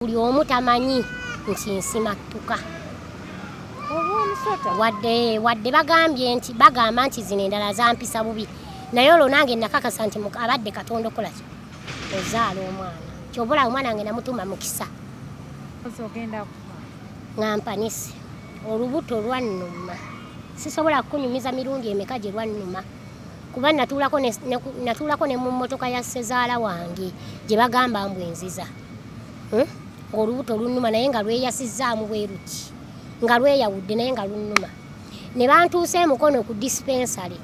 Buli omu tamanyi nti nsimattuka. Olw'omusota. Wadde bagambye nti bagamba nti zino endala zampisa bubi, naye olwo nange nakakasa nti abadde Katonda okukola ki, ozaala omwana. Kyova olaba omwana wange namutuuma Mukisa. Ogenda kufa. Nga mpanise olubuto lwannuma, sisobola kukunyumiza mirundi emeka gye lwannuma, kuba natuulako ne mu mmotoka ya ssezaala wange gye bagamba mbu enziza. Ng'olubuto lunnuma naye nga lweyasizzaamu bwe luti, nga lweyawudde naye nga lunnuma. Ne bantuusa emukono ku dispensary,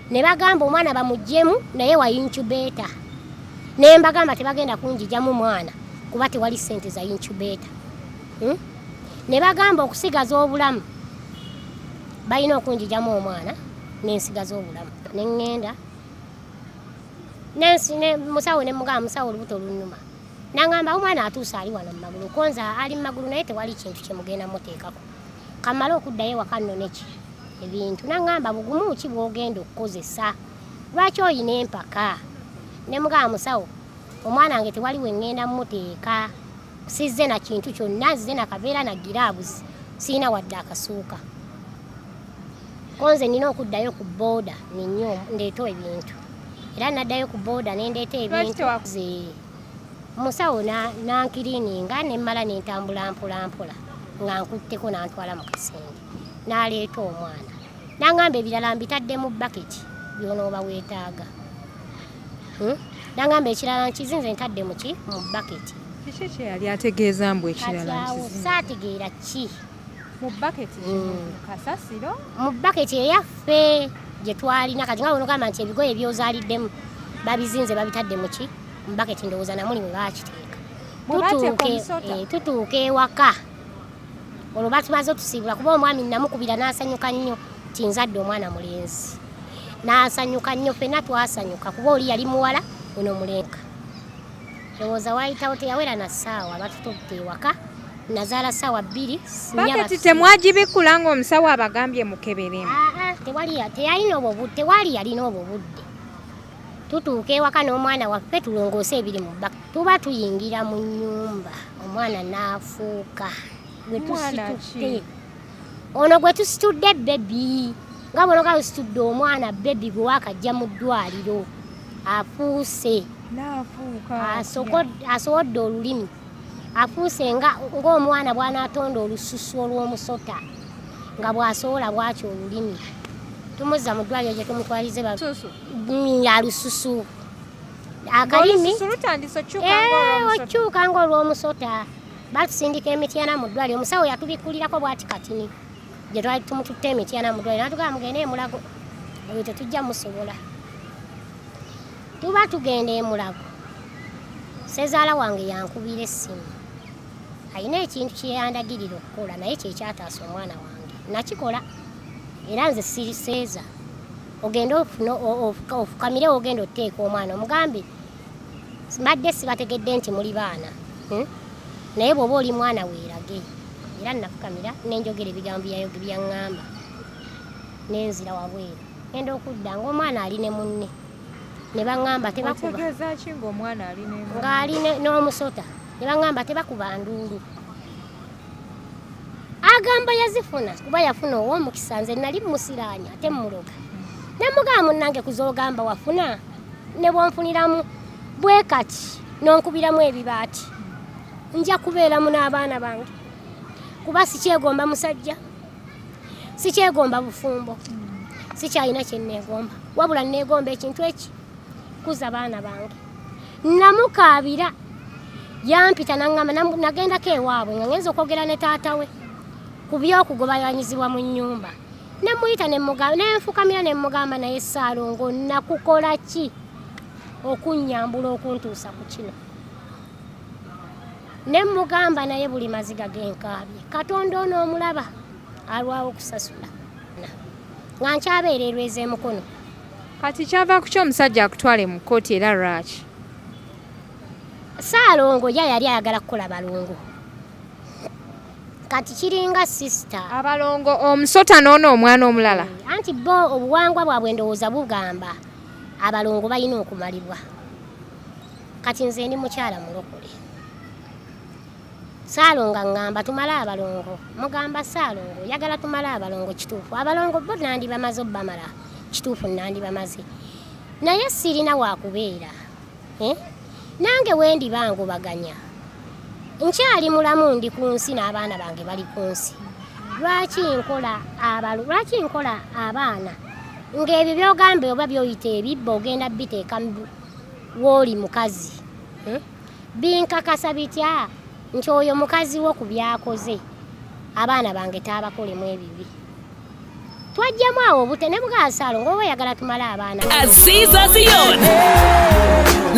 ne bagamba omwana bamuggyemu naye wa incubator. Ne mbagamba tebagenda kunjigyamu mwana kuba tewali ssente za incubator. Ne bagamba okusigaza obulamu balina okunjigyamu omwana n'ensigaza obulamu. Ne ŋŋenda musawo ne mugamba, musawo olubuto lunnuma. Nangamba omwana atuuse ali wano mu magulu, konza ali mu magulu naye tewali kintu kye mugenda muteekako. Kamale okuddayo ewaka nno neki ebintu. Nangamba bugumu ki bw'ogenda okukozesa, lwaki oyina empaka? Ne mugamba musawo omwana wange tewali we ŋŋenda muteeka, sizze na kintu kyonna, nzize na kaveera na giraabuzi, sirina wadde akasuuka. Konze nina okuddayo ku booda ninyo ndeeta ebintu. Era naddayo ku booda ne ndeeta ebintu. Musawo nankirininga ne mmala ne ntambula mpola mpola nga nkutteko n'antwala mu kasenge n'aleeta omwana. N'angamba ebirala mbitadde mu baketi by'onooba weetaaga. N'angamba ekirala nkizinze ntadde mu ki? Mu baketi. Kiki kye yali ategeeza mbu ekirala Kati awo nkizinze? Saategeera ki? Mu baketi mu kasasiro? Mu baketi eyaffe gye twalina. Kati nga bw'onogamba nti ebigoye by'ozaaliddemu babizinze babitadde mu ki? Mu baketi, ndowooza namuli mwe baakiteeka. Bwe bateeka omusota? Tutuuke ewaka olwo batumaze otusiibula, kuba omwami namukubira n'asanyuka nnyo nti nzadde omwana mulenzi. N'asanyuka nnyo, ffenna twasanyuka kuba oli yali muwala, ono mulenzi. Ndowooza waayitawo teyawera na ssaawa, batututte ewaka. Nazaala ssaawa 2, nnya Baketi batusiibula. Temwagibikkula ng'omusawo abagambye mukeberemu? Aa, tewali ya-, teyalina obwo tewali yalina obwo budde. Tutuuka ewaka n'omwana waffe tulongoose ebiri mu bbaka. Tuba tuyingira mu nnyumba, omwana n'afuuka. Gwe Mwana tusitudde. ki? Ono gwe tusitudde bebi. Nga bw'onoga tusitudde omwana bebi gwe waakajja mu ddwaliro. Afuuse. N'afuuka. Asowodde olulimi. Afuuse ng'omwana bw'anaatonda olususu olw'omusota. Nga bw'asowola bw'atyo olulimi. Tumuzza mu ddwaliro gye tumutwalize ba- Lususu? Alususu. Akalimi. Olususu lutandise okukyuka ng'olw'omusota. Okukyuka ng'olw'omusota. Batusindika emityana mu ddwaliro. Omusawo yatubikkulirako bw'ati katini. Gye twali tumututte emityana mu ddwaliro. N'atugamba mugende e Mulago. Oyo tetujja musobola. Tuba tugenda e Mulago. Ssezaala wange yankubira essimu. Alina ekintu kye yandagirira okukola naye kye kyataasa omwana wange. Nakikola. Era nze siri seeza. Ogende ofukamire ogenda oteeka omwana omugambe mbadde sibategedde nti muli baana. Naye bw'oba oli mwana weerage. Era nafukamira ne njogera ebigambo byaŋŋamba. Ne nzira wabweru. Ngenda okudda ng'omwana ali ne munne. Ne baŋŋamba tebakuba. Otegeeza ki ng'omwana ali ne munne? Ng'ali n'omusota. Ne baŋŋamba tebakuba nduulu. Agamba yazifuna kuba yafuna ow'omukisa, nze nali musiraanya ate mmuloga. Ne mugamba munnange kuzoogamba wafuna ne bw'onfuniramu bwe kati n'onkubiramu ebibaati. Nja kubeeramu n'abaana bange kuba sikyegomba musajja, sikyegomba bufumbo, sikyalina kye neegomba, wabula neegomba ekintu eki kuza baana bange. Namukaabira yampita n'aŋŋamba, nagendako ewaabwe nga ngenze okwogera ne taata we ku by'okugobayanyizibwa mu nnyumba. Ne muyita ne mugamba, ne nfukamira ne mugamba naye Ssaalongo nakukola ki okunnyambula okuntuusa ku kino? Ne mugamba naye buli maziga ge nkaabye, Katonda onoomulaba alwawo okusasula. Nga nkyabeera erweza emukono. Kati kyava ku ki omusajja akutwale mu kkooti era lwaki? Ssaalongo ye yali ayagala kukola balongo. Kati kiringa sisita. Abalongo omusota n'ono omwana omulala. Anti bo obuwangwa bwabwe ndowooza bugamba abalongo balina okumalibwa. Kati nze ndi mukyala mulokole. Saalongo ŋŋamba tumale abalongo. Mugamba Saalongo oyagala tumale abalongo kituufu. Abalongo bo nandibamaze obbamala kituufu nandibamaze. Naye sirina wakubeera. Eh? Nange wendiba ngobaganya. Nkyali mulamu ndi ku nsi n'abaana bange bali ku nsi. Lwaki nkola abalu lwaki nkola abaana ng'ebyo by'ogamba oba by'oyita ebibba ogenda biteeka w'oli mukazi. Binkakasa bitya nti oyo mukazi wo ku by'akoze abaana bange taabakolemu ebibi. Twajjamu awo obute ne mugasaalo ng'oba oyagala tumale abaana. Aziza Zion.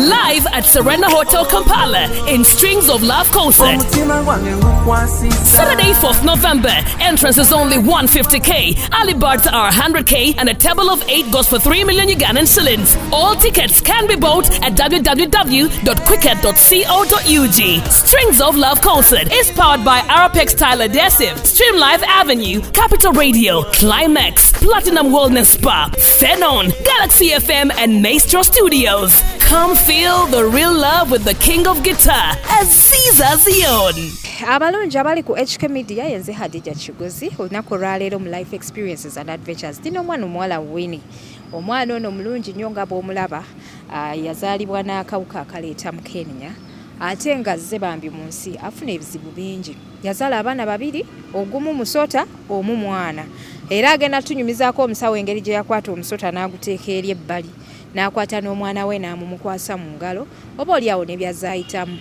Live at Serena Hotel Kampala in Strings of Love concert. Omutima gwange ngukwasisa. Saturday, 4th November. Entrance is only 150k. Early birds are 100k and a table of 8 goes for 3 million Ugandan shillings. All tickets can be bought at www.quicket.co.ug. Strings of Love concert is powered by Arapex Tile Adhesive, Stream Live Avenue, Capital Radio, Climax, Platinum Wellness Spa, Phenon, Galaxy FM, and Maestro Studios. Come feel the real love with the king of guitar, Aziza Zion. Abalungi abali ku HK Media, yenze Hadija Kigozi. Olunaku olwaleero mu Life Experiences and Adventures ndina omwana omuwala Winnie. Omwana ono mulungi nnyo nga bw'omulaba. Yazaalibwa n'akawuka akaleeta mukenya ate nga azze bambi mu nsi afuna ebizibu bingi. Yazaala abaana babiri, ogumu musota, omu mwana, era agenda tunyumizaako omusawo engeri gye yakwata omusota n'aguteeka eri ebbali, n'akwata n'omwana we n'amumukwasa mu ngalo, oba oli awo ne byazaayitamu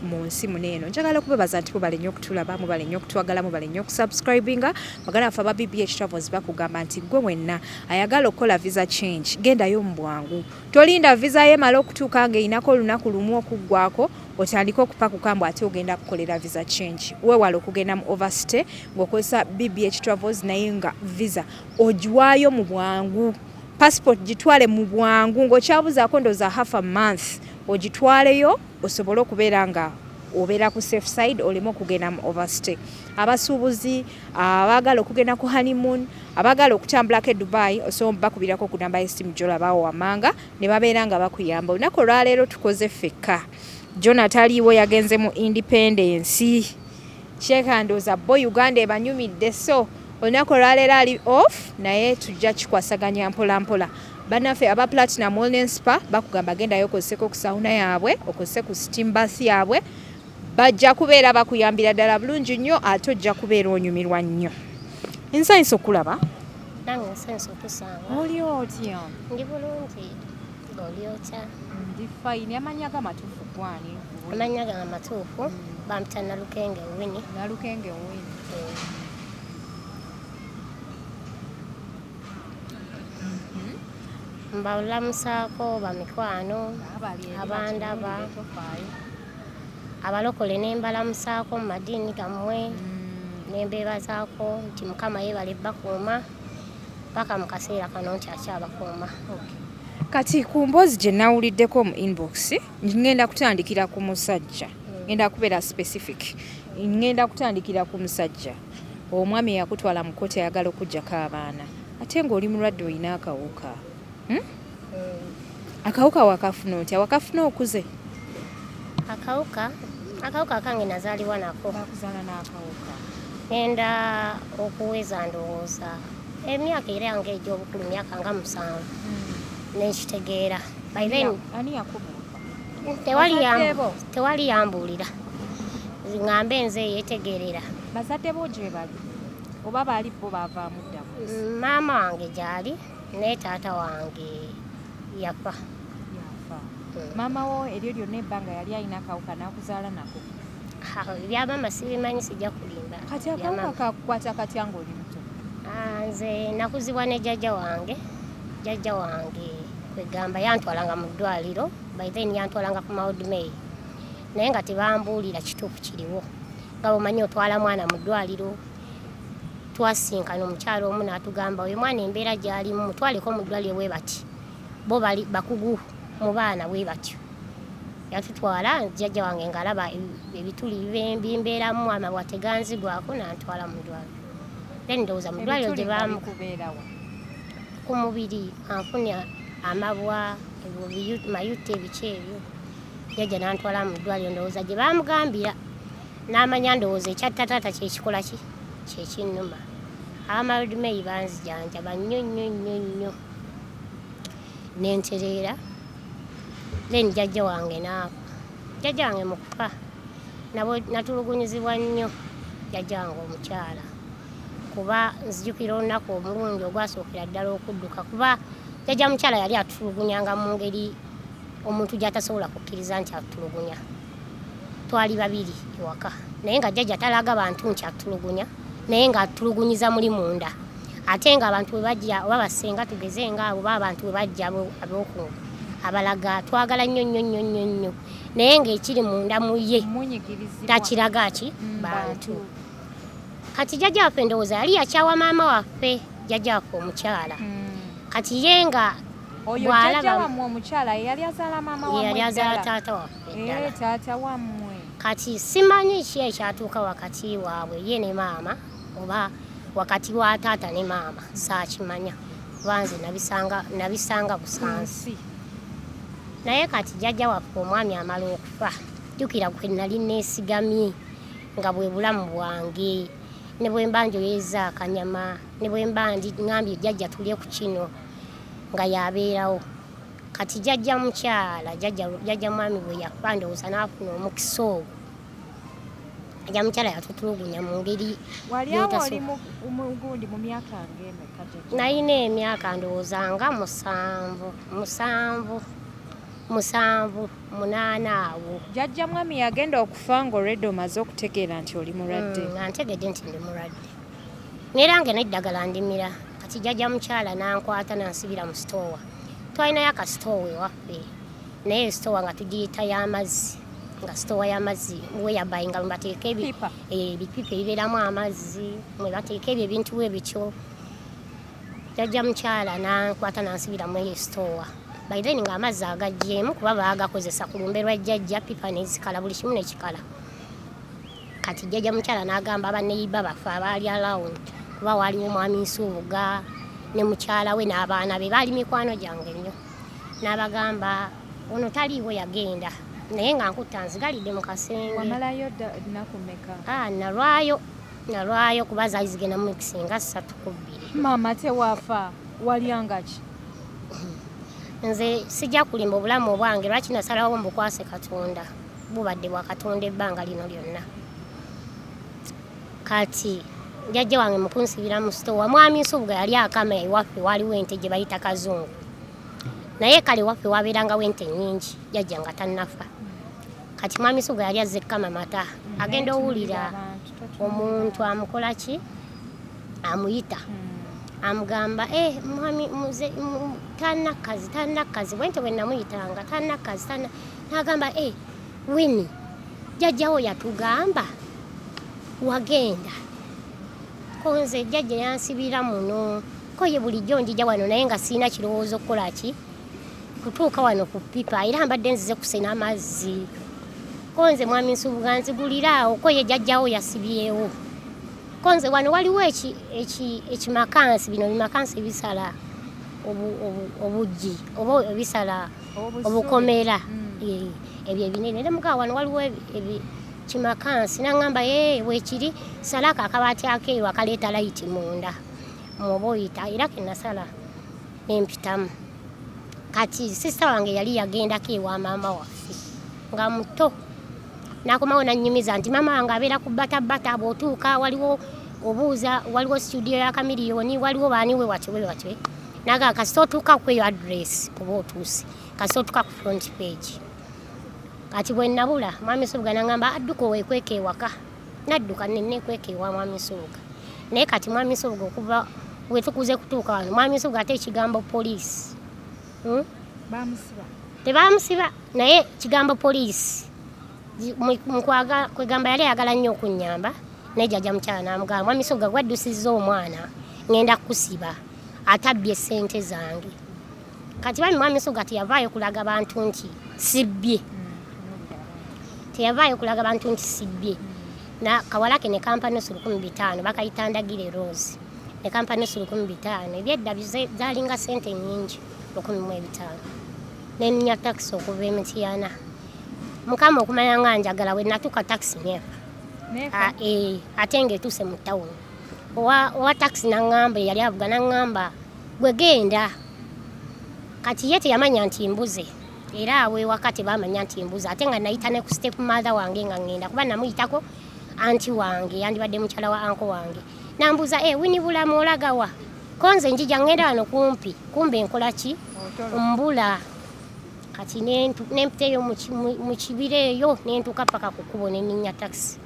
mu nsi muno eno. Njagala okubebaza nti mubale nnyo okutulaba, mubale nnyo okutwagala, mubale nnyo okusubscribinga. Baganda baffe aba BBH Travels bakugamba nti gwe wenna ayagala okukola visa change, gendayo mu bwangu. Tolinda visa ye emala okutuuka ng'erinako olunaku lumu okuggwako otandike okupakuka mbu ate ogenda kukolera visa change. Weewale okugenda mu overstay ng'okozesa BBH Travels, naye nga visa ogiwaayo mu bwangu. Passport gitwale mu bwangu ng'okyabuzaako ndowooza half a month, ogitwaleyo osobole okubeera nga obeera ku safe side, oleme okugenda mu overstay. Abasuubuzi abaagala okugenda ku honeymoon, abaagala okutambulako e Dubai, osobola bakubirako ku namba y'essimu gy'olabawo wammanga ne babeera nga bakuyamba. Olunaku olwaleero tukoze ffekka, Jona taliiwo, yagenze mu independence kyeka. Ndowooza bo Uganda ebanyumidde, so olunaku olwaleero ali off, naye tujja kikwasaganya mpola mpola. Bannaffe aba Platinum Wellness Spa bakugamba gendayo okozeseko ku sauna yaabwe, okozese ku steam bath yaabwe. Bajja kubeera bakuyambira ddala bulungi nnyo, ate ojja kubeera onyumirwa nnyo. Nsanyusa okulaba. Nange nsanyusa okusanga. Oli otya? Ndi bulungi, oli otya? Ndi fine. Amannya g'amatuufu gwani? Amannya gange amatuufu bampita Nalukenge Winnie. Nalukenge Winnie. Mbalamusaako bamikwano abandaba, abalokole ne mbalamusaako mu madiini gammwe, ne mbeebazaako nti Mukama yeebale bakuuma paka mu kaseera kano nti akyabakuuma. Kati ku mboozi gye nawuliddeko mu inbox, ngenda kutandikira ku musajja, ngenda kubeera specific, ngenda kutandikira ku musajja. Omwami yakutwala mu kkooti, ayagala okuggyako abaana, ate ng'oli mulwadde, olina akawuka, Akawuka wakafuna otya? Wakafuna okuze? Akawuka kange nazaalibwa nako. Bakuzaala n'akawuka? Ngenda okuweza ndowooza emyaka era nga egy'obukulu, myaka nga 7, nenkitegeera. By then Ani yakubuuka? Tewali. Bazadde bo? Tewali yambuulira, ŋŋambe nze yeetegerera. Bazadde bo gye bali oba baali bo baavaamu dda mu nsi? Maama wange gyali, naye taata wange yafa. Yafa. Maama wo eryo lyonna ebbanga yali alina akawuka n'akuzaala nako? Ha, ebya maama sibimanyi, sijja kulimba. Kati Bya akawuka maama. Kakukwata katya ng'oli muto? Ah, nze nakuzibwa ne jjajja wange. Jjajja wange kwegamba yantwalanga mu ddwaliro. By then yantwalanga ku Mount May, naye nga tebambuulira kituufu kiriwo. Nga bwomanyi otwala mwana mu ddwaliro, twasinkana omukyalo omu n'atugamba oyo mwana embeera gy'alimu mutwaleko mu ddwaliro bwe bati, bo bali bakugu mu baana bwe batyo. Yatutwala jjajja wange ng'alaba ebituli bimbeeramu, amabwa teganzigwako, nantwala mu ddwaliro. Then ndowooza mu ddwaliro gye Ebituli nga bamu bikubeerawa? Ku mubiri anfunya amabwa, mayute, ebiki ebyo. Jjajja nantwala mu ddwaliro, ndowooza gye bamugambira. N'amanya ndowooza ekyatta taata kyekikola ki kyekinnuma. Abamaludimeyi banzijanjaba nnyo nnyo nnyo nnyo, nentereera. Then jjajja wange naafa. Jjajja wange mu kufa nabo natulugunyizibwa nnyo jjajja wange omukyala, kuba nzijukira olunaku omulundi ogwasookera ddala okudduka, kuba jjajja mukyala yali atulugunyanga mu ngeri omuntu gy'atasobola kukkiriza nti atulugunya. Twali babiri ewaka, naye nga jjajja talaga bantu nti atulugunya, naye nga atulugunyiza muli munda. Ate nga abantu bwe bajja oba basenga tugeze nga abo oba abantu bwe bajja ab'oku abalaga twagala nnyo nnyo nnyo nnyo nnyo, naye ng'ekiri munda mu ye takiraga ki bantu. Kati jjajja waffe ndowooza yali yakyawa maama waffe, jjajja waffe omukyala. Kati ye nga oyo jjajja wammwe omukyala yali azaala maama wammwe, yali azaala taata waffe ddala. Taata wammwe. Kati simanyi ki ekyatuuka wakati waabwe ye ne maama, oba wakati wa taata ne maama, saakimanya kuba nze nabisanga busanzi. Naye kati jjajja waffe omwami amala okufa, jjukira kwe nali neesigamye nga bwe bulamu bwange, ne bwe mba njoyeza akanyama, ne bwe mba ngambye jjajja tulye ku kino, nga yabeerawo. Kati jjajja mukyala, jjajja mwami bwe yafa ndowooza n'afuna omukisa ogwo. Jjajja mukyala yatutulugunya mu ngeri. Wali awo oli mugundi mu myaka ng'emeka jjajja? Nalina emyaka ndowooza nga 7, 8 awo. Jjajja mwami yagenda okufa ng'olwedde omaze okutegeera nti oli mulwadde? Nga ntegedde nti ndi mulwadde, neera nga n'eddagala ndimira. Kati jjajja mukyala n'ankwata n'ansibira mu sitoowa. Twalinayo akasitoowa ewaffe, naye sitoowa nga tugiyita y'amazzi, nga sitoowa y'amazzi weyabayi nga mwebateeka ebipipa ebibeeramu amazzi, mwebateeka ebyo ebintu bwe bityo. Jjajja mukyala n'ankwata n'ansibira mu eyo sitoowa. By then ng'amazzi agaggyemu kuba baagakozesa ku lumbe lwa jjajja, pipa nezikala, buli kimu nekikala. Kati jjajja mukyala n'agamba abanneyiba baffe abaali around, kuba waaliwo omwami Nsubuga ne mukyala we n'abaana be, baali mikwano gyange nnyo, n'abagamba ono taliiwo yagenda, naye nga nkutta nzigalidde mu kasenge. Wamalayo nnaku mmeka? Nalwayo kuba zaali zigenda mu mikisinga 3 ku 2. Maama tewaafa, walyanga ki? Nze sijja kulimba, obulamu obwange lwaki nasalawo mbukwase Katonda, bubadde bwa Katonda ebbanga lino lyonna. Kati jjajja wange mu kunsibira mu sitoowa, mwami Nsubuga yali akama ewaffe, waliwo ente gye bayita Kazungu, naye kale waffe wabeerangawo ente nnyingi jjajja nga tannafa. Kati mwami Nsubuga yali azze kukama mata, agenda owulira omuntu amukola ki, amuyita amugamba mwami muze tannakazi tannakazi, bwente bwe namuyitanga tannakazi tanna, n'agamba Winnie, jjajjawo yatugamba wagenda, ko nze jjajja yansibira muno, ko ye bulijjo njija wano naye nga sirina kirowoozo kukola ki kutuuka wano ku pipa, era mbadde nzize kusena amazzi, ko nze mwami Nsubuga nziguliraawo, ko ye jjajjawo yasibyewo, ko nze wano waliwo ekimakansi, bino bimakansi ebisala obuggi oba ebisala obukomera, ebyo ebinene, ne mugamba wano waliwo kimakansi, n'aŋŋamba weekiri salako akabaati akeeru akaleeta layiti munda mwoba oyita, era ke nasala nempitamu. Kati sisita wange yali yagendako ewa maama waffe nga muto, n'akomawo n'annyumiza nti maama wange abeera ku bbatabata, bw'otuuka waliwo obuuza, waliwo studio ya Chameleone, waliwo baani we watyo we watyo, n'agamba kasita otuuka ku eyo address oba otuuse, kasita otuuka ku front page. Kati bwe nabula mwami Nsubuga n'aŋŋamba adduka oweekweka ewaka, nadduka neneekweka ewa mwami Nsubuga. Naye kati mwami Nsubuga okuva we tukuze kutuuka wano, mwami Nsubuga ate ekigambo poliisi, Bamusiba? Tebamusiba, naye kigambo poliisi kwegamba yali ayagala nnyo okunnyamba, naye jjajja mukyala n'amugamba mwami Nsubuga gwaddusizza omwana ŋŋenda kukusiba atabbye ssente zange. Kati bami mwami Nsubuga teyavaayo kulaga bantu nti sibbye, teyavaayo kulaga bantu nti sibbye. Na kawala ke ne kampa nusu 1500, bakayita Ndagire Rose, ne kampa nusu 1500, ebyedda zaalinga ssente nnyingi, 1500. Nenninya takisi okuva e Mityana, Mukama okumanya nga njagala, bwe natuuka takisi neefa. Ate ng'etuuse mu tawuni, owa takisi naŋŋamba, eyali avuga naŋŋamba, "Gwe genda." Kati ye teyamanya nti mbuze, era awo ewaka tebamanya nti mbuze, ate nga nayita ne ku step mother wange nga ŋŋenda, kuba namuyitako anti wange, yandibadde mukyala wa uncle wange. Nambuuza, "E, Winnie Bulamu, olagawa?" Ko nze njija ŋŋenda wano kumpi. Kumbe nkola ki? Mbula. Kati nempiteeyo mu kibira eyo, nentuuka paka ku kkubo, neninnya takisi,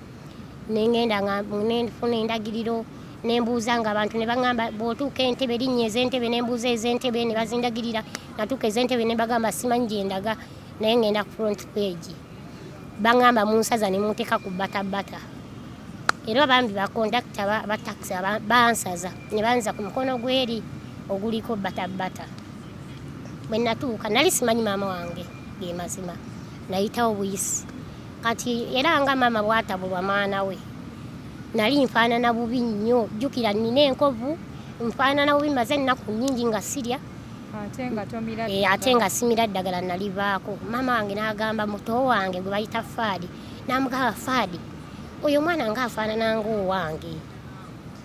nengenda nga nenfuna endagiriro, nembuuza nga abantu ne baŋŋamba, "Bw'otuuka Entebe, linnya ez'Entebe." Nembuuza ez'Entebe ne bazindagirira. Natuuka ez'Entebe ne bagamba, "Simanyi gye ndaga, naye ŋŋenda ku Front Page." Baŋŋamba munsaza ne munteeka ku Bata Bata, era bambi bakondakita ba takisi bansaza ne banza ku mukono gweri oguliko Bata Bata. Bwe natuuka nali simanyi maama wange, ge mazima, nayitawo buyisi. Kati era nga maama bwatabulwa mwana we, nali nfaanana bubi nnyo. Jjukira nina enkovu, nfaanana bubi, maze ennaku nnyingi nga sirya. Ate nga tomira. Ate nga simira ddagala nalivaako. Maama wange n'agamba muto wange gwe bayita Faadi, n'amugamba, "Faadi, oyo omwana ng'afaanana ng'owange,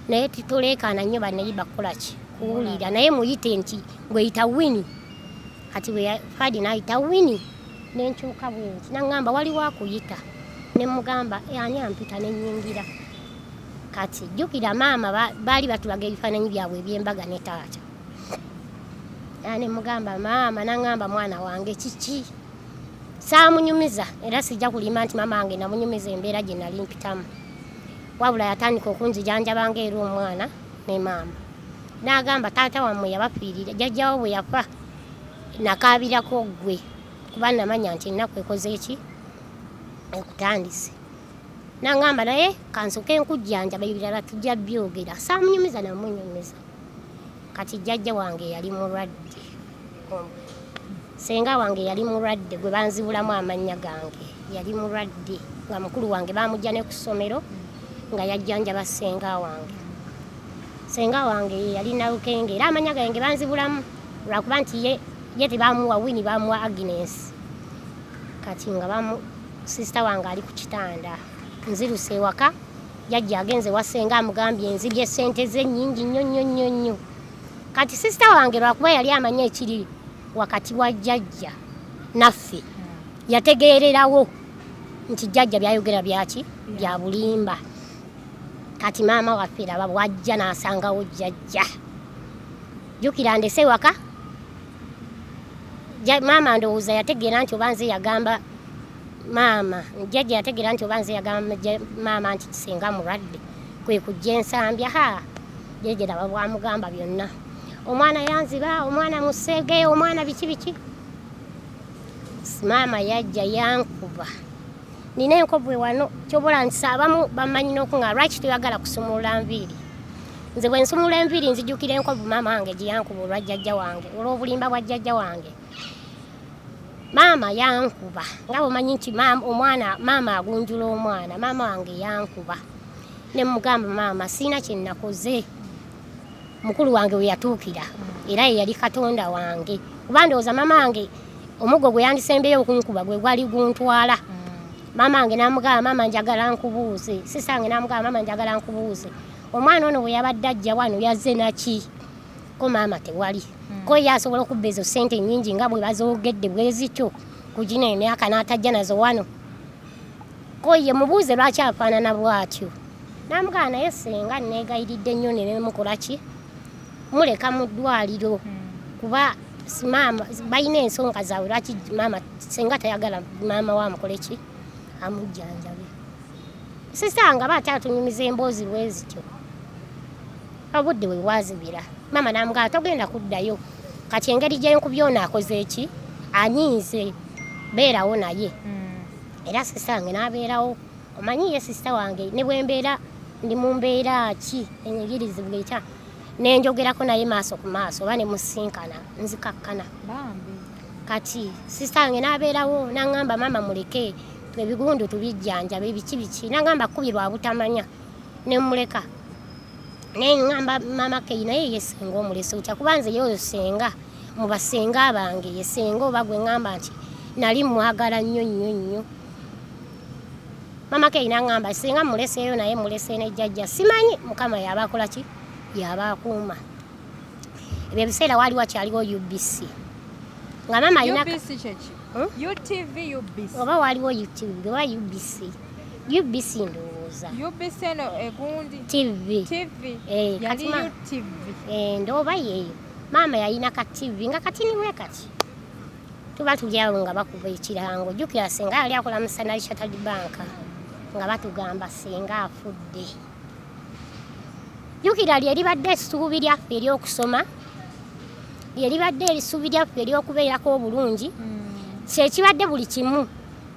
naye tituleekaana nnyo bannayiba kukola ki, kuwulira, naye muyite nti gweyita Winnie." Kati bwe Faadi n'ayita Winnie, nenkyuka bwe nti, naŋŋamba, "Waliwo akuyita." Ne mugamba, "Ani ampita?" Ne nnyingira. Kati jjukira maama baali batulaga ebifaananyi byabwe ebyembaga ne taata. Era ne mugamba, "Maama." Naŋŋamba, "Mwana wange, kiki?" Saamunyumiza, era sijja kulimba nti maama wange namunyumiza embeera gye nali mpitamu, wabula yatandika okunzijanjaba nga era omwana ne maama. N'agamba, "Taata wammwe yabafiirira, jjajjawo bwe yafa nakaabirako ggwe, kuba namanya nti ennaku ekoze eki, ekutandise." Naŋŋamba, "Naye kansooke nkujjanjaba, ebirala tujja byogera." Saamunyumiza, namunyumiza. Kati jjajja wange yali mulwadde, senga wange yali mulwadde, gwe banzibulamu amannya gange, yali mulwadde nga mukulu wange bamujja ne ku ssomero nga yajjanjaba senga wange. Senga wange ye yali Nalukenge, era amannya gange banzibulamu lwakuba nti ye tebamuwa Winnie, bamuwa Agnes. Kati nga bamu sisita wange ali ku kitanda, nziruse ewaka, jjajja agenze wa senga, amugambye nzibye sente ze nnyingi nnyo nnyo nnyo nnyo. Kati sisita wange lwakuba yali amanyi ekiri wakati wa jjajja naffe, yategeererawo nti jjajja byayogera byaki, bya bulimba. Kati maama waffe raba bwajja n'asangawo jjajja. Jjukira ndese waka maama ndowooza yategeera nti oba nze yagamba maama, jjajja yategeera nti oba nze yagamba maama nti senga mulwadde, kwe kujja ensambya. Ha, jjajja raba bwamugamba byonna, "Omwana yanziba, omwana musege, omwana biki biki." Maama yajja yankuba, nina enkovu wano. Kyobola nti abamu bamanyi n'okuŋa, "Lwaki toyagala kusumulula nviiri?" Nze bwe nsumula enviiri nzijukira enkovu maama wange gye yankuba olwa jjajja wange, olw'obulimba bwa jjajja wange. Maama yankuba nga bwemanyi nti omwana maama agunjula omwana. Maama wange yankuba, ne mugamba, "Maama, siina kye nakoze." Mukulu wange we yatuukira, era ye yali katonda wange, kuba ndowooza maama wange omuggo gwe yandisembeyo okunkuba gwe gwali guntwala. Maama wange n'amugamba, "Maama, njagala nkubuuze." Sisange n'amugamba, "Maama, njagala nkubuuze, omwana ono bwe yabadde ajja wano yazze naki?" Ko maama, "Tewali." Ko ye asobola okubba ezo ssente nnyingi nga bwe bazoogedde bwe zityo ku gino emyaka n'atajja nazo wano? Ko ye mubuuze lwaki afaanana bw'atyo. N'amugamba, "Naye senga neegayiridde nnyo ne nemukola ki, muleka mu ddwaliro, kuba maama balina ensonga zaabwe. Lwaki maama senga tayagala maama we amukole ki, amujjanjabe?" Sisita nga baate atunyumiza emboozi bwe zityo. Obudde bwe bwazibira, maama n'amugamba, "Togenda kuddayo. Kati engeri gyenkubye ono akoze eki, anyiize, beerawo naye." Era sisita wange n'abeerawo. Omanyi ye sisita wange ne bwe mbeera ndi mu mbeera ki enyigirizibwa etya, nenjogerako naye maaso ku maaso oba ne musinkana, nzikakkana. Bambi. Kati sisita wange n'abeerawo, n'aŋŋamba, "Maama muleke, ebigundu tubijjanjaba, ebiki biki." N'aŋŋamba, "Kkubi lwa butamanya." Ne muleka, neŋŋamba, "Maama Kei, naye ye senga omulese otya? Kuba nze ye oyo senga mu basenga bange, ye senga oba gwe ŋŋamba nti nali mwagala nnyo nnyo nnyo." Mama Kei n'aŋŋamba singa muleseeyo naye mulese ne jjajja, simanyi Mukama yaba akola ki, yaba akuuma. Ebyo ebiseera waali wakyaliwo UBC nga mama alina UBC kyeki? UTV, UBC. Oba waliwo UTV oba UBC, UBC ndowooza. UBC eno egundi TV. TV. Eh, yali kati UTV. Eh, ndooba yeeyo. Maama yalina ka TV nga katini bwe kati, tuba tuli awo nga bakuba ekirango. Jjukira senga yali akola mu Standard Chartered Bank, nga batugamba senga afudde. Jjukira lye libadde essuubi lyaffe ery'okusoma, lye libadde essuubi lyaffe ery'okubeerako obulungi, kyekibadde buli kimu.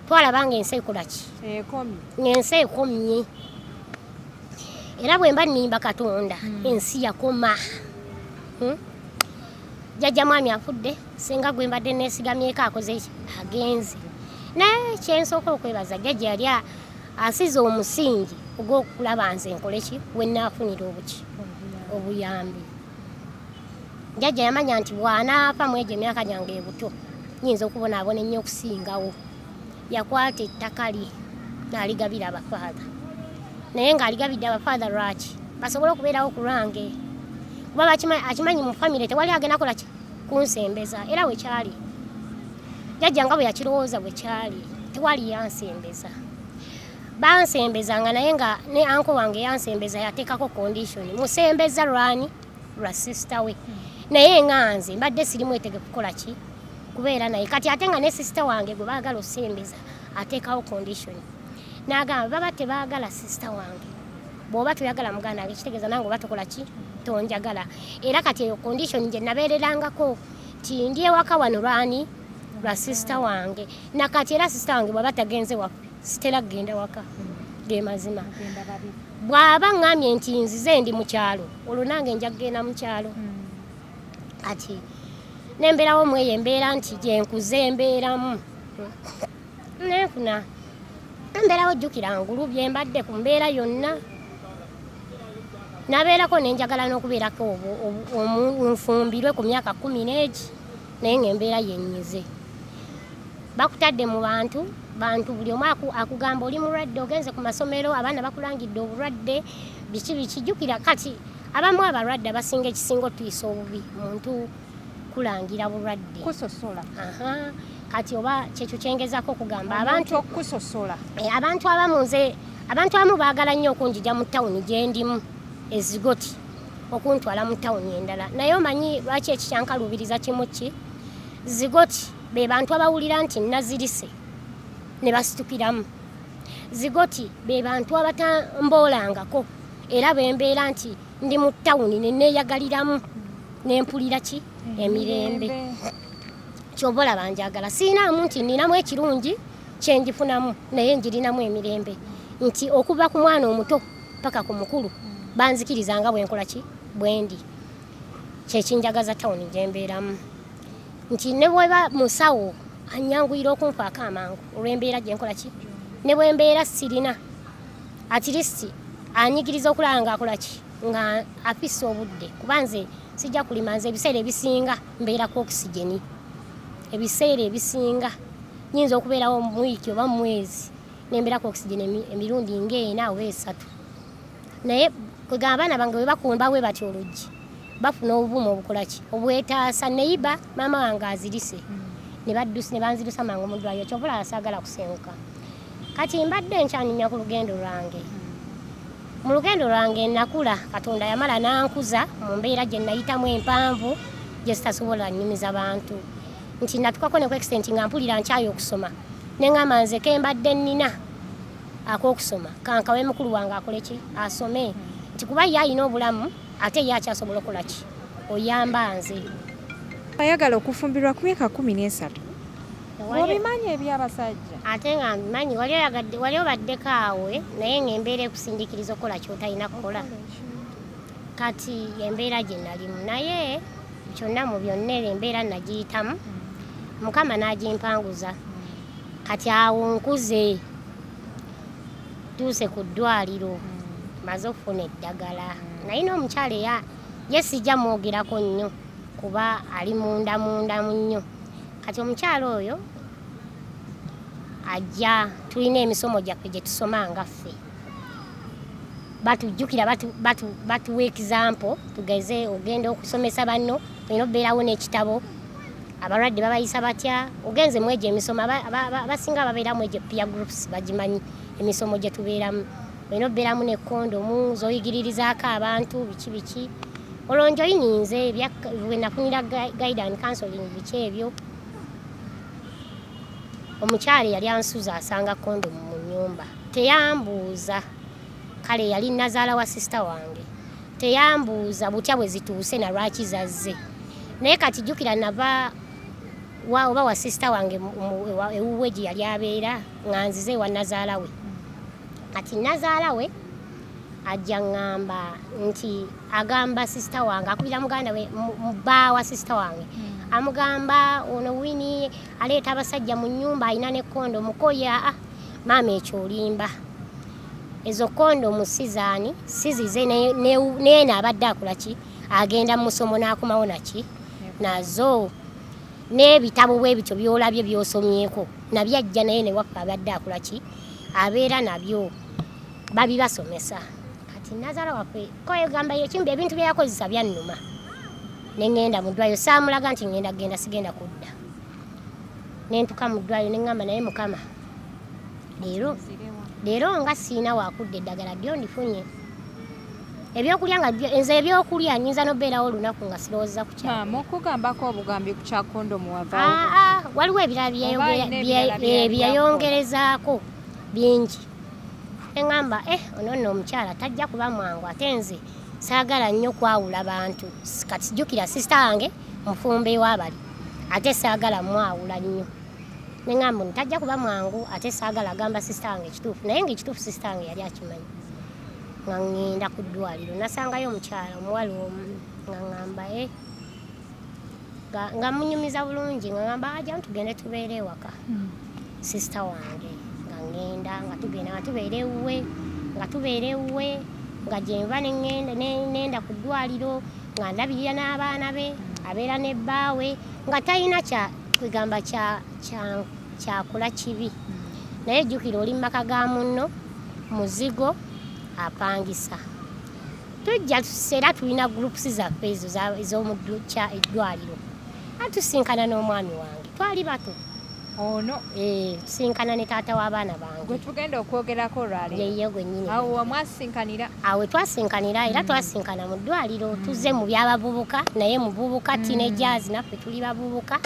Twalaba ng'ensi ekola ki? Ekomye. Ng'ensi ekomye. Era bwe mba nnimba Katonda, ensi yakoma. Jjajja mwami afudde, singa gwe mbadde neesigamyeko akoze ki, agenze. Naye kyensooka okwebaza jjajja, yali asize omusingi ogw'okulaba nze nkole ki, we nnaafunira obuki, obuyambi. Jjajja yamanya nti bw'anaafa mu egyo emyaka gyange ebuto, nyinza okubonaabona ennyo okusingawo. Yakwata ettaka lye n'aligabira abafaatha, naye ng'aligabidde abafaatha lwaki? Basobole okubeerawo ku lwange, kuba akimanyi mu famire tewali agenda kola ki, kunsembeza. Era bwe kyali, jjajja nga bwe yakirowooza bwe kyali, tewali yansembeza. Bansembezanga, naye nga ne uncle wange yansembeza, yateekako condition, musembeza lwani, lwa sister we. Naye nga nze mbadde siri mwetegefu kukola ki, kubeera naye. Kati ate nga ne sister wange gwe baagala osembeza ateekawo condition, n'agamba baba tebaagala sister wange, bw'oba toyagala muganda wange kitegeeza nange oba tokola ki, tonjagala. Era kati eyo condition gye nabeererangako ti ndi ewaka wano lwani, lwa sister wange. Nakati era sister wange bw'aba tagenze waffe, sitera kugenda waka, ge mazima. Genda babiri. Bw'aba ŋŋambye nti nzize ndi mu kyalo, olwo nange nja kugenda mu kyalo. Kati nembeerawo mu eyo embeera nti gyenkuze embeeramu, nenfuna embeerawo. Jjukira ngulu bye mbadde ku mbeera yonna nabeerako, nenjagala n'okubeerako nfumbirwe ku myaka 10 n'egi, naye ng'embeera yenyize. Bakutadde mu bantu, bantu buli omu akugamba oli mulwadde, ogenze ku masomero, abaana bakulangidde obulwadde, biki biki. Jjukira kati abamu abalwadde abasinga, ekisinga otuyisa obubi muntu kulangira bulwadde. Kusosola. Aha, kati oba kyekyo kyengezako okugamba abantu abantu okusosola. Eh, abantu abamu, nze abantu abamu baagala nnyo okunjija mu tawuni gye ndimu ezigoti okuntwala mu tawuni endala. Naye omanyi lwaki ekikyankaluubiriza kimu ki? Zigoti be bantu abawulira nti nazirise ne basitukiramu. Zigoti be bantu abatamboolangako, era bembeera nti ndi mu tawuni ne neeyagaliramu nempulira ki, emirembe. Kyova olaba njagala, siinaamu nti nninamu ekirungi kyengifunamu, naye njirinamu emirembe nti okuva ku mwana omuto paka ku mukulu banzikiriza nga bwenkola ki, bwendi. Kyekinjagaza tawuni gyembeeramu nti ne bweba musawo anyanguyira okunfaako amangu olw'embeera gyenkola ki, ne bwembeera sirina, at least anyigiriza okulaba nga akola ki, nga afisa obudde, kuba nze sijja kulima. Nze ebiseera ebisinga mbeera ku oxygen. Ebiseera ebisinga nyinza okubeerawo mu wiiki oba mu mwezi nembeera ku oxygen emirundi ng'ena oba esatu. Naye kwegamba abaana bange bwe bakumba bwe bati oluggi, bafuna obuvumu obukola ki, obwetaasa. Neyiba maama wange azirise ne baddusa ne banzirusa mangu mu ddwaliro. Kyova olaba saagala kusenguka. Kati mbadde nkyanyumya ku lugendo lwange. Mu lugendo lwange nakula, Katonda yamala n'ankuza mu mbeera gye nayitamu empanvu gye sitasobola nnyumiza bantu, nti natukako ne ku extent nga mpulira nkyayo okusoma, ne ŋŋamba nze ke mbadde nnina ak'okusoma kankawe mukulu wange akole ki, asome, nti kuba ye alina obulamu ate ye akyasobola okukola ki, oyamba nze. Ayagala okufumbirwa ku myaka 13. Wali- Obimanyi ebyabasajja. Ate nga mbimanyi. Wali oyagadde, wali obaddeko awe, naye ng'embeera ekusindikiriza okukola ky'otalina kukola. Kati embeera gye nalimu, naye kyonna mu byonna eyo embeera nagiyitamu, Mukama n'agimpanguza. Kati awo nkuze, tuuse ku ddwaliro, maze okufuna eddagala. Naye n'omukyala eya ye sijja mwogerako nnyo kuba ali munda munda mu nnyo. Kati omukyala oyo Ajja, tulina emisomo gyaffe gye tusoma nga ffe. Batujjukira, batuwa example. Tugeze ogenda okusomesa banno, olina obeerawo n'ekitabo, abalwadde babayisa batya. Ogenze mu egyo emisomo, abasinga babeeramu egyo peer groups, bagimanyi emisomo gye tubeeramu. Olina obeeramu ne kondomu z'oyigiririzaako abantu, biki biki. Olwo njoyininze bwe nafunira guide and counseling, biki ebyo. Omukyala yali ansuza asanga kondomu mu nnyumba, teyambuuza. Kale yali nazaala wa sister wange, teyambuuza butya bwe zituuse na lwaki zazze. Naye kati jjukira nava wa oba wa sister wange ewuwe gye yali abeera, nga nzize ewa nazaala we. Kati nazaala we ajja ŋŋamba nti agamba sister wange, akubira muganda we, bba wa sister wange, amugamba ono Winnie aleeta abasajja mu nnyumba, alina ne kondomu. Koya, ah, maama, ekyo olimba, ezo kondomu sizaani, sizize. Neeno abadde akola ki? Agenda mu musomo n'akomawo naki nazo, n'ebitabo bwe bityo by'olabye by'osomyeko nabyo ajja naye newaffe abadde akola ki? Abeera nabyo, babibasomesa. Kati nazaala waffe koyegamba ekimbi, ebintu bye yakozesa byannuma. Ne ŋŋenda mu ddwaliro, saamulaga nti ŋŋenda kugenda, sigenda kudda. Ne ntuka mu ddwaliro ne ŋŋamba, naye Mukama, leero leero nga siina wakudda, eddagala ddyo ndifunye, ebyokulya nga nze ebyokulya nyinza n'obeerawo olunaku nga sirowooza ku kya Maama okugambako obugambi ku kya kondomu wavaawo? Ah, ah, waliwo ebirala Oba alina ebirala byeyali byeyongerezaako bingi. Eŋŋamba, eh, ono nno omukyala tajja kuba mwangu, ate nze saagala nnyo kwawula bantu. Kati jjukira sister wange mufumbo ewabali, ate saagala mwawula nnyo. Neŋŋamba ono tajja kuba mwangu, ate saagala agamba sister wange ekituufu, naye nga ekituufu sister wange yali akimanyi. Nga ŋŋenda ku ddwaliro, nasangayo omukyala omuwala omu, nga ŋŋamba, eh, nga munyumiza bulungi, nga ŋŋamba ajja tugende tubeere ewaka sister wange. Nga ŋŋenda, nga tugenda, nga tubeera ewuwe, nga tubeera ewuwe, nga gyenva ne ŋŋenda nenda ku ddwaliro, nga ndabirira n'abaana be, abeera ne bbaawe, nga talina kya kwegamba kyakola kibi. Naye jjukira oli mu maka ga munno, muzigo apangisa. Tujja era tulina groups zaffe ezo ez'omu eddwaliro. Atusinkana n'omwami wange, twali bato. Ono? Eh, tusinkana ne taata w'abaana bange. Gwe tugenda okwogerako olwaleero? Yeye gwennyini. Awo wamwasinkanira? Awe twasinkanira, era twasinkana mu ddwaliro. Tuzze mu byabavubuka, naye muvubuka, teenagers, naffe tuli bavubuka.